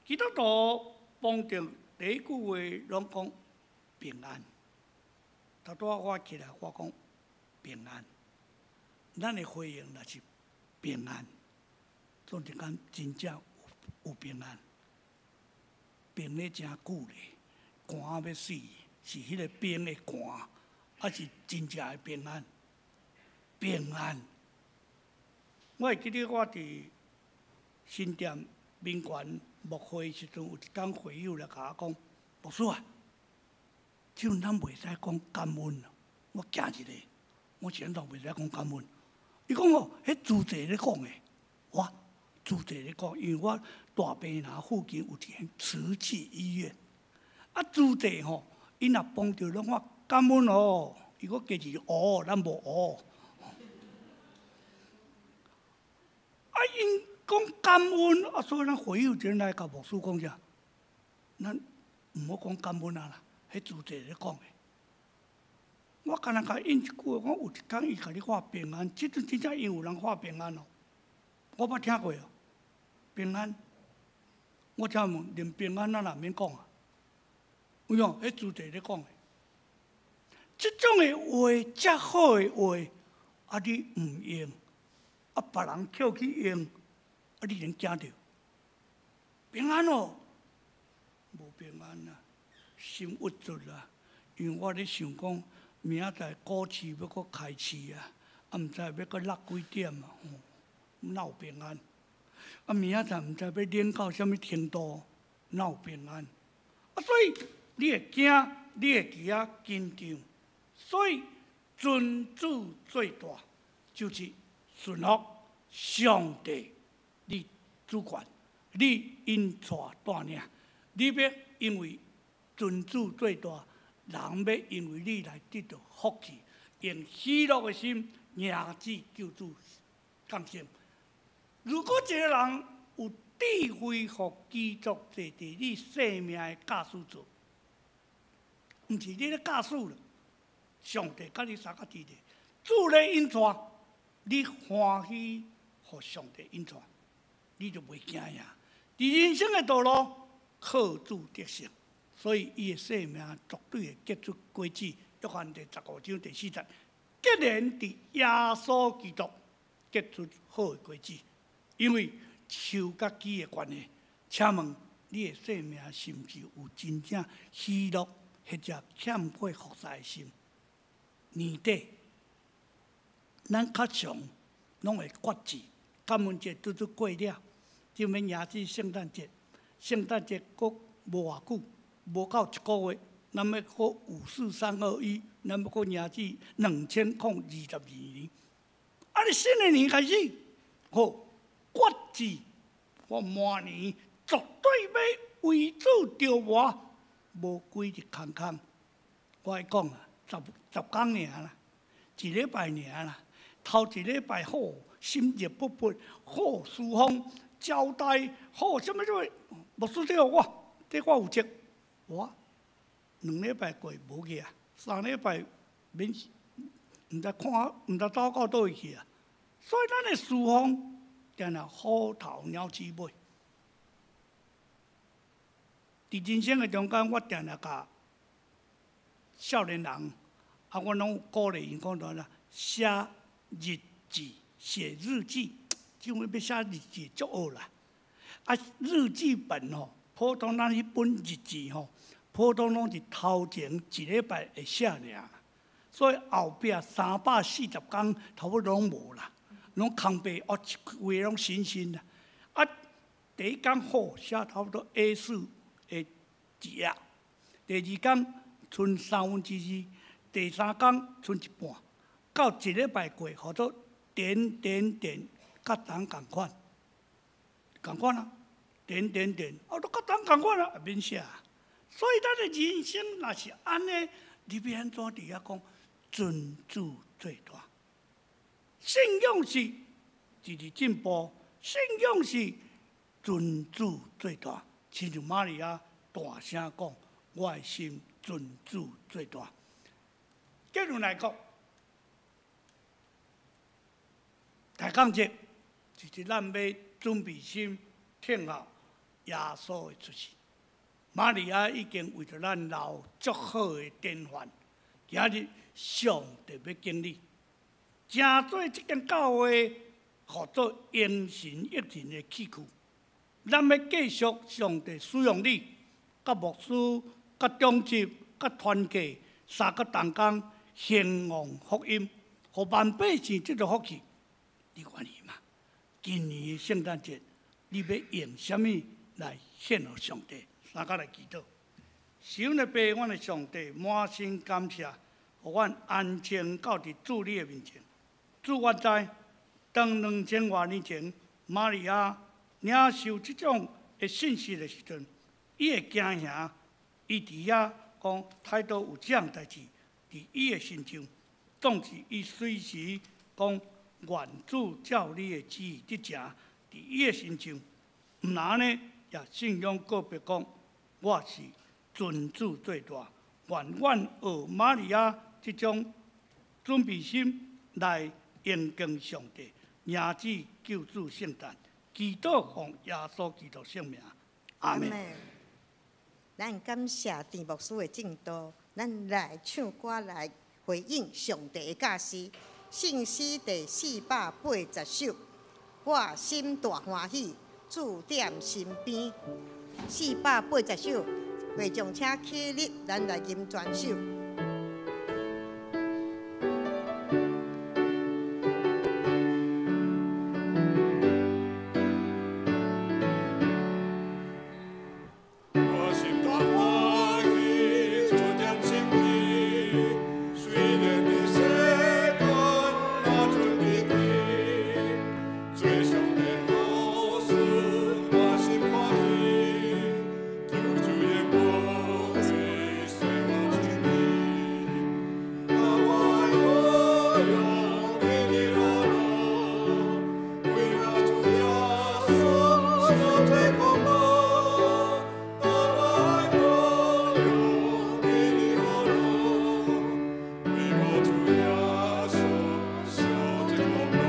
基督徒碰著第一句話攏講平安。頭拄仔我起來，我講平安，咱的回應若是平安，總是講真正有平安，平咧誠久咧，寒欲死。是彼个冰的寒，抑是真正的平安？平安。我會記得我佇新店民權牧會時陣，有一工會友來共我講：牧師啊，這陣咱袂使講感恩。我驚一下，我是按怎袂使講感恩？伊講哦，彼主席咧講的，我主席咧講，因為我大坪林附近有一間慈濟醫院，啊，主席吼，𪜶若幫著攏話感恩哦，伊閣加一個哦，咱無哦。啊，𪜶講感恩，啊，所以咱會友陣來共牧師講啥？咱毋好講感恩啊啦，彼主席咧講的。我敢若共應一句話，講有一工伊共你發平安，這陣真正𪜶有人發平安哦，我捌聽過哦。平安，我請問連平安咱也免講啊？有影，彼主席咧講的，這種的話，遮好的話，啊你毋用，啊別人抾去用，啊你能驚著？平安哦，無平安啊，心鬱卒啊，因為我咧想講，明仔載股市欲閣開市啊，啊毋知欲閣落幾點啊？吼，哪有平安？啊明仔載毋知欲冷到啥物程度，哪有平安？啊所以你會驚，你會佇遐緊張，所以尊主最大就是順服上帝，你主權，你引帶帶領，你欲因為尊主最大，人欲因為你來得到福氣，用喜樂的心迎接救主降生。如果一個人有智慧，予基督坐佇你生命的駕駛座，毋是你咧駕駛了，上帝佮你相佮佇咧，主咧引帶，你歡喜予上帝引帶，你就袂驚呀。佇人生的道路靠主得勝，所以伊的生命絕對會結出果子。約翰第15章第4節，既然佇耶穌基督結出好的果子，因為樹佮枝的關係，請問你的生命是毋是有真正喜樂，或者欠缺服侍的心？年底，咱較常攏會決志，感恩節拄拄過了，就欲迎接聖誕節，聖誕節閣無偌久，無夠一個月，咱欲閣五四三二一，咱欲閣迎接2022年。啊！你新的年開始，好決志，我明年絕對欲為主著魔，無幾日空空。我愛講啊，十工爾啦，一禮拜爾啦，頭一禮拜好，心熱勃勃，好侍奉招待，好啥物啥物，牧師這我，這我有責，我兩禮拜過無去啊，三禮拜免，毋知看，毋知走到佗位去啊。所以咱的侍奉，定定虎頭鳥鼠尾。佇人生的中間，我定定共少年人，啊，我攏鼓勵𪜶講怎啦，寫日記，寫日記，這種欲寫日記足好啦。啊，日記本吼，普通咱彼本日記吼，普通攏是頭前一禮拜會寫爾，所以後壁340工差不多攏無啦，攏空白，哦，一規個攏新新啦。啊，第一工好寫差不多 A4 的一頁，第二工賰2/3，第三工賰一半，到一禮拜過，號做點點點，佮昨仝款，仝款啊，點點點，啊，都佮昨仝款啊，免寫。所以咱的人生若是按呢，你欲按怎佇遐講尊主最大？信仰是一直進步，信仰是尊主最大。親像瑪利亞大聲講：我的心尊主最大。結論來講，大感節就是咱欲準備心等候耶穌的出世。瑪利亞已經為著咱留足好的典範，今日上帝欲經你，成做這間教會，號做榮神益人的器具。咱欲繼續上帝使用你，佮牧師、佮長執、佮佮团契三个同工兴旺福音，予万百姓得著福气。你愿意嗎？今年的聖誕節，你欲用啥物來獻予上帝？三個來祈禱。是阮的爸，阮的上帝，滿心感謝，予阮安靜到佇主你的面前。主，我知，當2000外年前，瑪利亞領受這種的信息的時陣，伊會驚嚇，伊佇遐講態度有這樣代誌佇伊的身上，總是伊隨時講願主照你的旨意執行佇伊的身上。毋若呢，也信仰告白講，我是尊主最大，願阮學瑪利亞這種準備心來迎見上帝，迎接救主聖誕，祈禱奉耶穌基督聖名，阿門。咱感謝鄭牧師的證道，咱來唱歌來回應上帝的教示。聖詩第480首，我心大歡喜，主踮身邊。480首，會眾請起立，咱來吟全首。我心大歡喜，主踮身邊，雖然佇世間若陣危機，做上帝好事，我心歡喜，求主用寶血洗我清潔，把我的模樣美麗落落，為我主耶穌受這功勞。把我的模樣美麗落落，為我主耶穌受這功勞。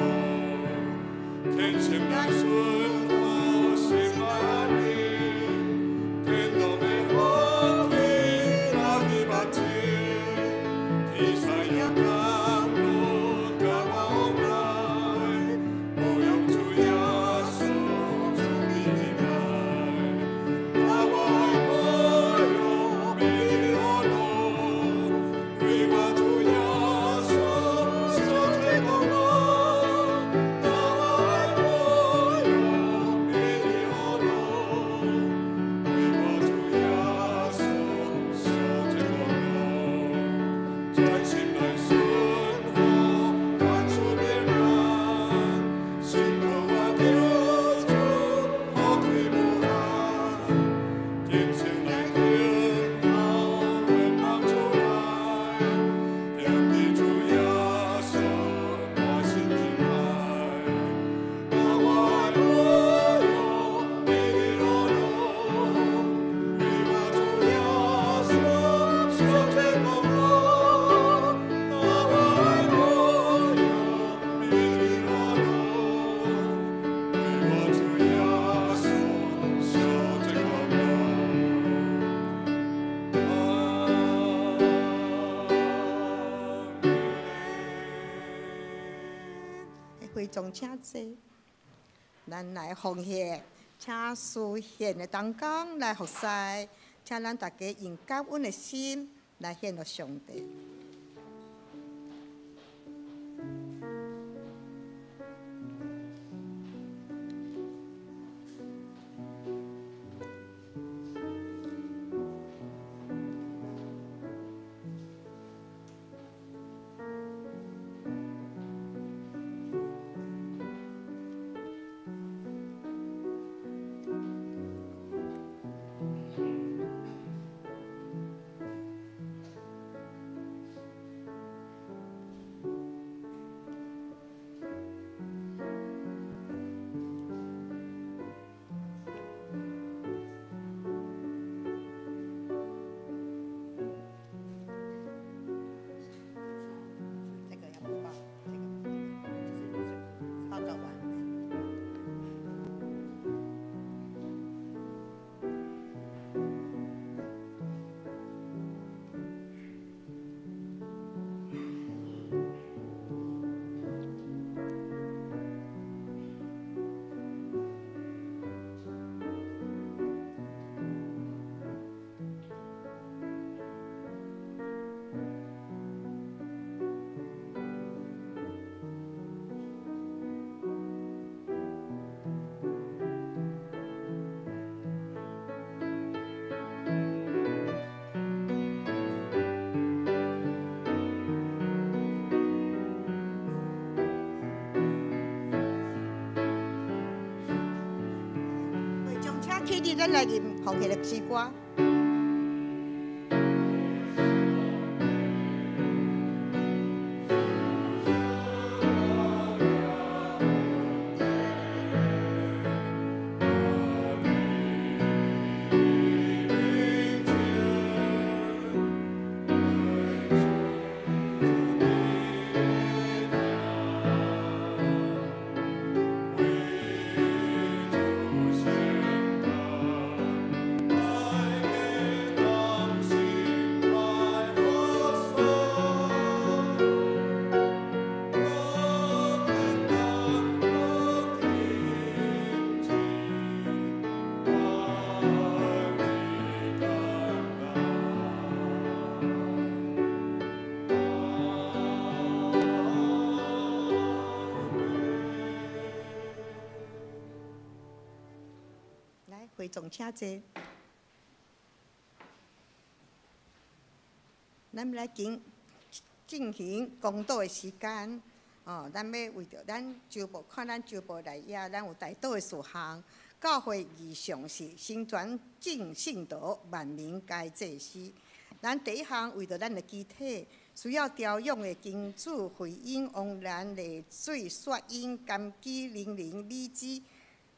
天生來順服心愛安寧，天堂的福氣若佇目前，天使也降落共我往來，模樣主耶穌賜你進來。把我的模樣美麗落落，為我主耶穌受這功勞。把我的模樣美麗落落，為我主耶穌受這功勞。專心來順服，萬事平安，信靠我救主，福氣無限。虔誠來聽候，願望出來，踮佇主耶穌滿心敬愛。把我的模樣美麗落落，為我主耶穌受這功勞。把我的模樣美麗落落，為我主耶穌受這功勞。阿門。會眾請坐，咱來奉獻，請司獻的同工來服侍，請咱大家用感恩的心來獻予上帝。起立，咱來吟奉獻的詩歌。會眾請坐。咱來進行公道的時間。哦，咱欲為著咱周報，看咱周報內頁，咱有代禱的事項。教會異象是成全眾聖徒，萬民皆祭司。咱第一項為著咱的肢體需要調養的金子、惠英、王蘭、麗水、雪英、甘基、玲玲、美芝、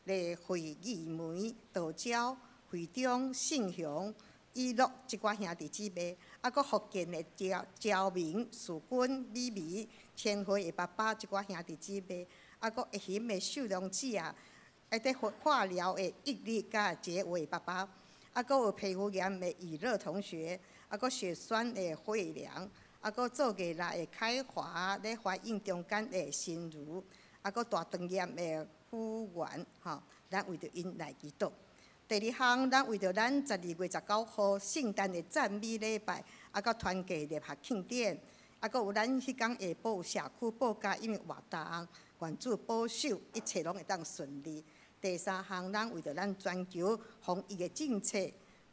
麗慧、義梅、道昭、惠中、信雄、以樂這寡兄弟姊妹，啊，閣福建的焦明、樹君、美美、千惠的爸爸這寡兄弟姊妹，啊，閣一行的秀良姊啊，啊，佇化療的毅力佮杰偉爸爸，啊，閣有皮膚炎的以樂同學，啊，閣血栓的惠良，啊，閣做月老的凱華，咧懷孕中間的心如，啊，閣大腸炎的夫源，吼，咱為著𪜶來祈禱。第二項，咱為著咱12月19號聖誕的讚美禮拜，啊，閣團契聯合慶典，啊，閣有咱彼工下晡社區報佳音活動，願主保守一切攏會當順利。第三項，咱為著咱全球防疫的政策、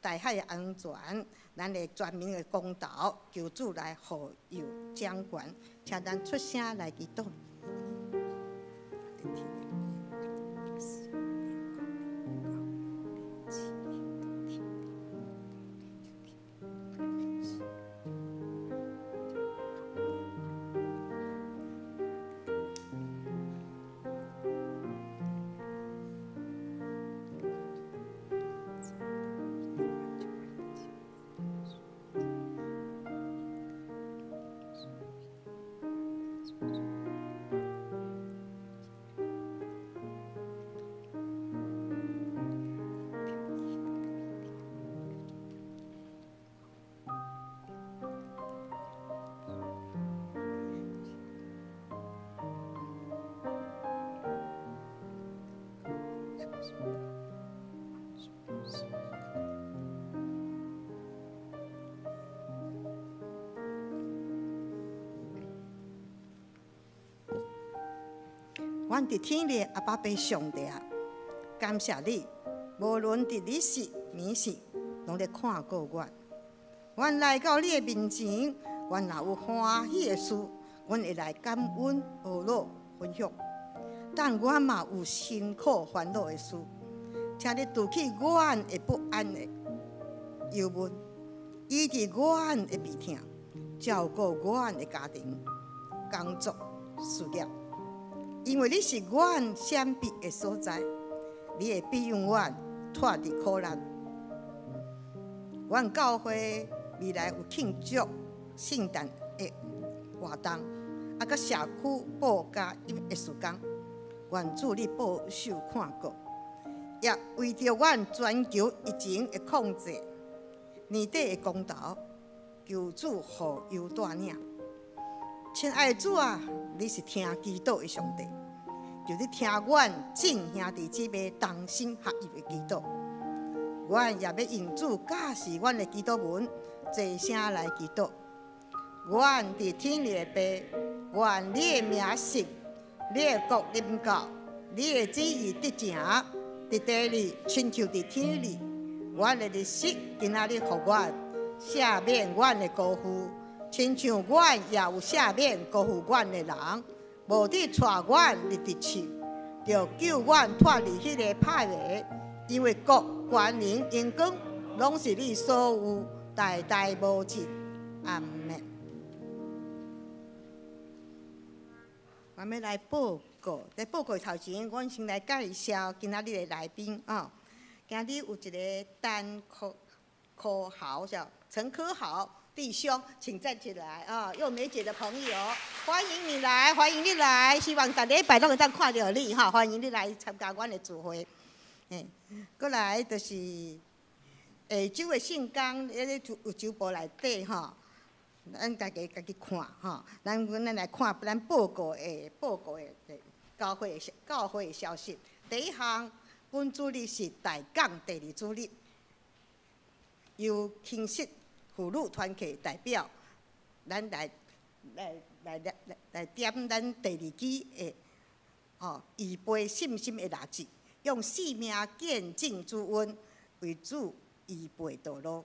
大海的安全，咱的全民的公道，求主來護佑掌權，請咱出聲來祈禱。阮佇天的阿爸父上帝啊，感謝你，無論佇日時、暝時，攏咧看顧阮。阮來到你的面前，阮若有歡喜的事，阮會來感恩、學樂、分享。但阮嘛有辛苦煩惱的事，請你除去阮的不安的憂悶，醫治阮的病痛，照顧阮的家庭、工作、事業。因為你是阮閃避的所在，你會庇佑阮脫離苦難。阮教會未來有慶祝聖誕的活動，啊，佮社區報佳音的時間，願主你保守看顧，也為著阮全球疫情的控制，年底的公投，求主護佑帶領。親愛的主啊，你是聽祈禱的上帝，求你聽阮眾兄弟姊妹同心合意的祈禱。阮也欲用主教示阮的祈禱文，齊聲來祈禱。阮佇天裡的父，願你的名聖，你的國臨到，你的旨意得成，佇地裡親像佇天裡。阮的日食今仔日予阮，赦免阮的辜負。親像阮也有赦免辜負阮的人，無得帶阮入佇試，著救阮脫離彼个歹的，因為國權能、榮光，攏是你所有，代代無盡。阿們。我欲來報告，佇報告頭前，阮先來介紹今仔日的來賓啊。今日有一个陳科科豪，叫陳科豪弟兄，請站起來啊！幼梅姐的朋友，歡迎你來，歡迎你來，希望逐禮拜攏會當看著你哈，歡迎你來參加阮的聚會。嘿，閣來就是下晝的聖工，彼个有周報內底吼，咱家己家己看吼。咱來看咱報告的教會的消息。第一項，本主日是大港第二主日，由輕實婦女團契代表，咱來點咱第二支的吼預備信心的蠟燭，用生命見證主恩，為主預備道路。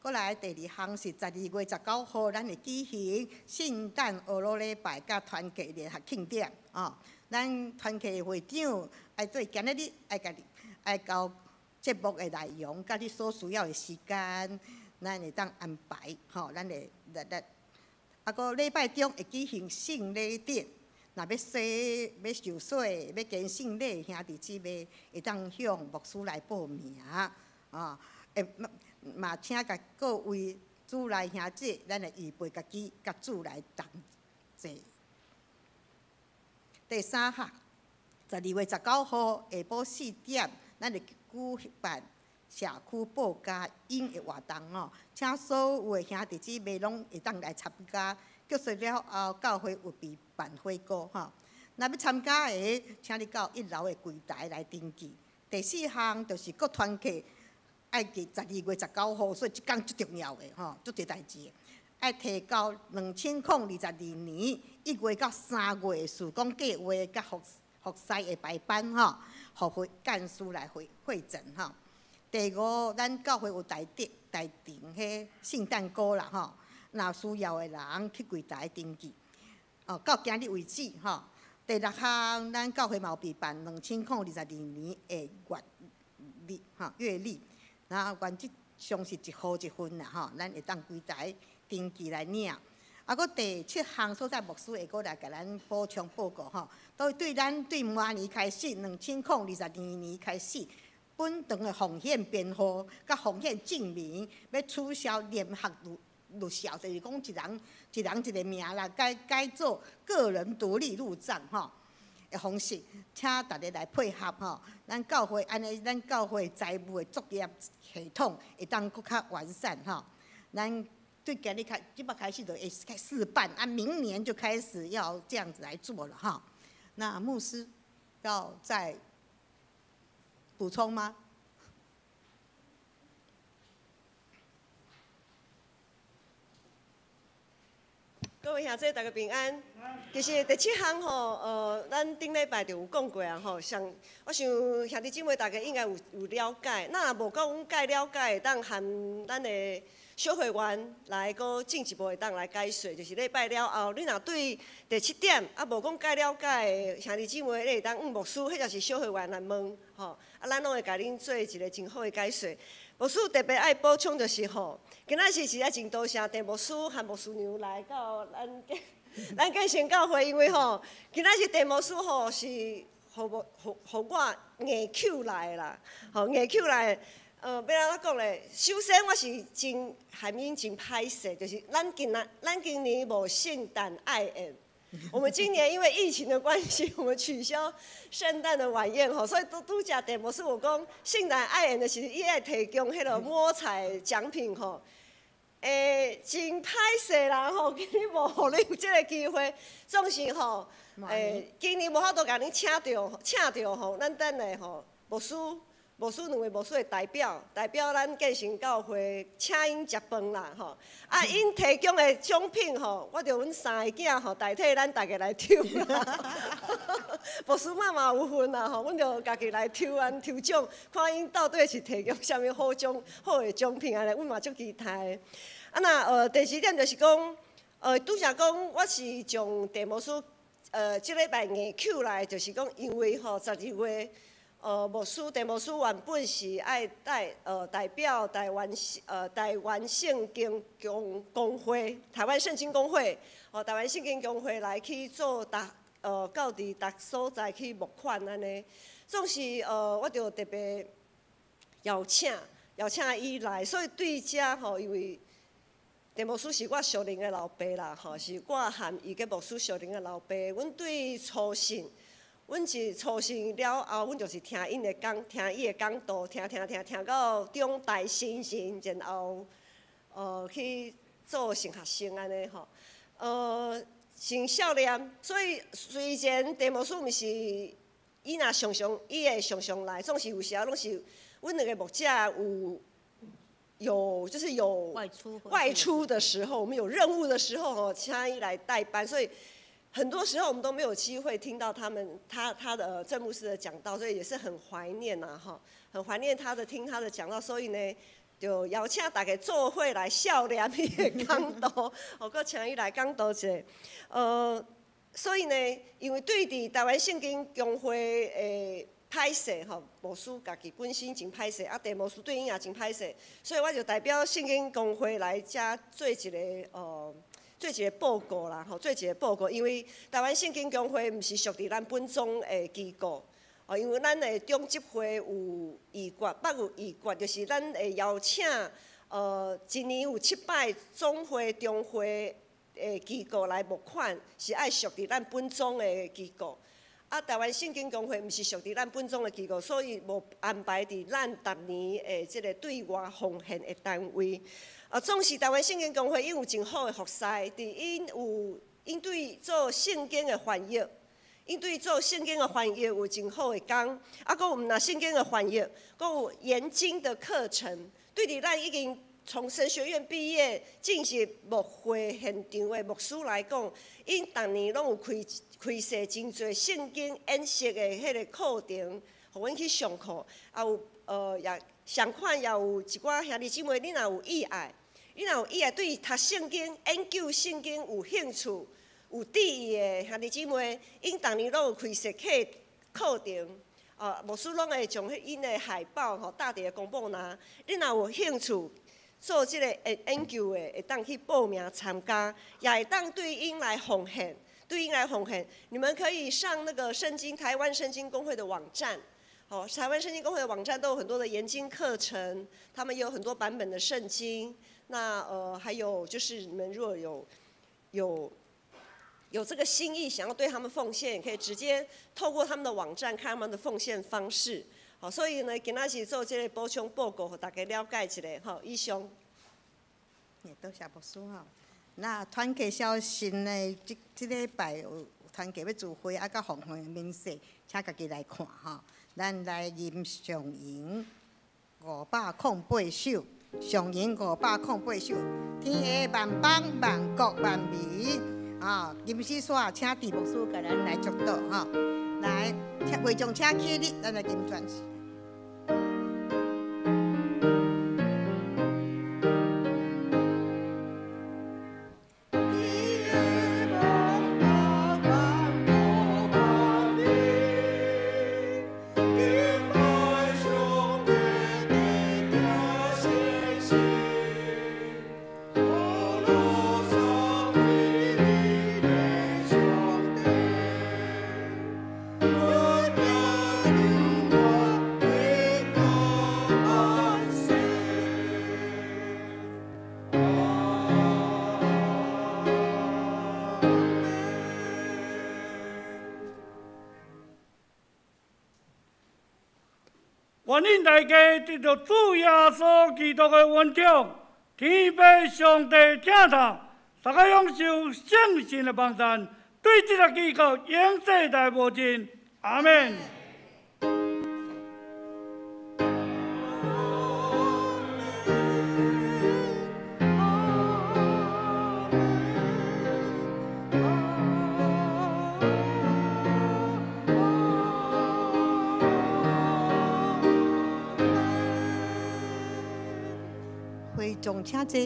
閣來第二項是12月19號，咱會舉行聖誕呵咾禮拜佮團契聯合慶典哦。咱團契會長愛對今仔日愛共你愛交節目的內容，佮你所需要的時間，咱會當安排吼。咱會來來，啊，閣禮拜中會舉行聖禮典，若欲洗、欲受洗、欲堅聖禮兄弟姊妹，會當向牧師來報名啊。會嘛，請共各位主內兄姊，咱會預備家己佮主來同齊。第三項，12月19號下晡4點，咱會舉辦社區報佳音的活動哦，請所有的兄弟姊妹攏會當來參加。結束了後，教會有備辦火鍋吼。若欲參加的，請你到一樓的櫃台來登記。第四項就是各團契愛佇12月19號，所以這工足重要的吼，足濟代誌。愛提交2022年1月到3月的事工計劃佮服侍的排班吼，予會幹事來會診吼。第五，咱教會有代訂彼聖誕歌啦吼，若需要的人去櫃台登記，哦，到今日為止吼。第六項，咱教會嘛有備辦2022年的月曆吼，月曆，然後原則上是一號一份啦吼，咱會當櫃台登記來領。啊，閣第七項所在牧師會閣來共咱補充報告吼，都對咱對明年開始，2022年開始，本堂的奉獻編號佮奉獻證明，欲取消聯合入帳，就是講一人一人一个名啦，改做個人獨立入帳吼的方式，請大家來配合吼。咱教會按呢，咱教會財務的作業系統會當閣較完善吼。咱對今日開，這擺開始就會開試辦啊，明年就開始要這樣子來做了哈。那牧師要再補充嗎？各位兄弟，大家平安。其實第七項吼，咱頂禮拜就有講過啊吼。上，我想兄弟姊妹大家應該有了解。那若無講介了解，會當和咱的小會員來閣進一步會當來解說。就是禮拜了後，你若對第七點啊無講介了解的兄弟姊妹，你會當問牧師，或者是小會員來問吼。啊，咱攏會共恁做一个真好的解說。牧師特別愛補充就是吼，今仔日實在真多謝鄭牧師和牧師娘來到咱建成教會，因為吼，今仔日鄭牧師吼是予我予我硬抾來的啦，吼硬抾來。欲按怎講咧？首先我是真含𪜶真歹勢，就是咱今年無聖誕愛宴。我們今年因為疫情的關係，我們取消聖誕的晚宴吼，所以拄才鄭牧師有講聖誕愛宴的時陣，伊愛提供彼个摸彩獎品吼。真歹勢啦吼，今年無予恁有這个機會，總是吼，今年無法度共恁請著，請著吼，咱等下吼，牧師。牧師兩位牧師的代表，代表咱建成教會請𪜶食飯啦吼。啊，𪜶提供的獎品吼，我就阮三個囝吼代替咱大家來抽啦。牧師媽嘛有份啦吼，阮就家己來抽按抽獎，看𪜶到底是提供啥物好獎好的獎品按呢，阮嘛足期待的。啊若第二點就是講，拄才講我是將鄭牧師這禮拜硬抾來，就是講因為吼12月。牧师郑牧师原本是爱代表台湾圣经公会，台湾圣经公会，哦，台湾圣经公会来去做逐到伫逐所在去募款按呢。总是我就特别邀请伊来，所以对遮吼，因为郑牧师是我属灵的老爸啦，吼，是我和伊个牧师属灵的老爸。阮对初信，阮是初信了后，阮就是听𪜶的讲，听伊的讲道，听听听听到长大成人，然后去做神学生按呢吼，真少年，所以虽然郑牧师毋是伊若常常伊会常常来，总是有时仔拢是阮两个牧者有就是有外出的时候，我们有任务的时候吼，请伊来代班，所以很多时候我们都没有机会听到他们他他的郑牧师的讲道，所以也是很怀念呐哈，很怀念他的听他的讲道，所以呢，就邀请大家做伙来少年伊的讲道，哦，阁请伊来讲道一下，所以呢，因为对伫台湾圣经公会的歹势吼，牧师家己本身真歹势，啊，郑牧师对𪜶也真歹势，所以我就代表圣经公会来遮做一个报告啦，吼，做一个报告，因为台湾圣经公会毋是属伫咱本宗的机构，哦，因为咱的中执会有议决，捌有议决，就是咱会邀请，一年有七摆总会、中会的机构来募款，是爱属伫咱本宗的机构。啊，台湾圣经公会毋是属伫咱本宗的机构，所以无安排伫咱逐年的这个对外奉献的单位。啊，总是台湾圣经公会𪜶有真好的服侍，伫𪜶有𪜶对做圣经的翻译，𪜶对做圣经的翻译有真好的工。啊，阁有毋若圣经的翻译，阁有研经的课程。对伫咱已经从神学院毕业进入牧会现场的牧师来讲，𪜶逐年拢有开设真济圣经研习的彼个课程，予阮去上课。也有也相款也有一寡兄弟姊妹，你若有意爱，你若有意爱对读圣经、研究圣经有兴趣、有志意的兄弟姊妹，𪜶逐年拢有开设课程。牧师拢会将彼𪜶的海报吼搭伫个公布栏，你若有兴趣做这个研究的，会当去报名参加，也会当对𪜶来奉献，对𪜶来奉献。你们可以上那个圣经台湾圣经公会的网站，哦，台湾圣经公会的网站都有很多的研经课程，他们有很多版本的圣经。那还有就是你们如果有这个心意，想要对他们奉献，也可以直接透过他们的网站看他们的奉献方式。好，所以呢，今仔是做这个补充报告，予大家了解一下。吼，以上。也多谢牧师吼。那团契消息呢？这礼拜有团契欲聚会，啊，佮奉献的明细，请家己来看吼。咱来吟上吟508首，上吟508首。天下万邦万国万民，啊，吟诗煞，请郑牧师共咱来祝祷吼。来，请会众请起立，咱来吟全诗。愿恁大家得到主耶稣基督的恩宠，天父上帝疼痛，大家享受圣神的帮赞，对这个机构永世代无尽。阿们。会众请坐。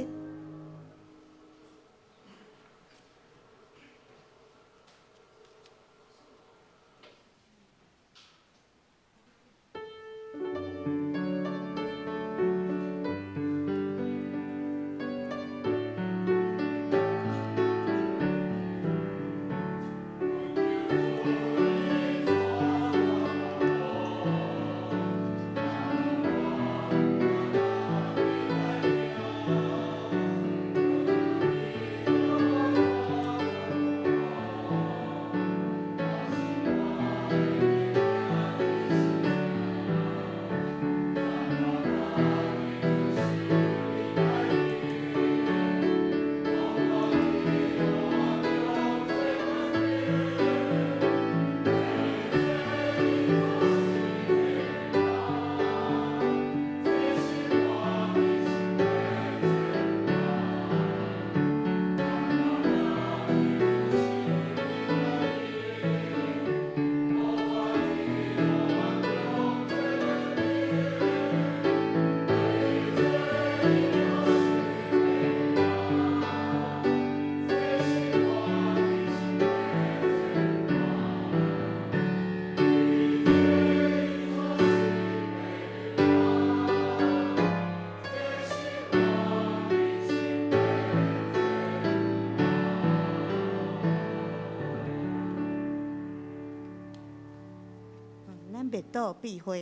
列倒變花。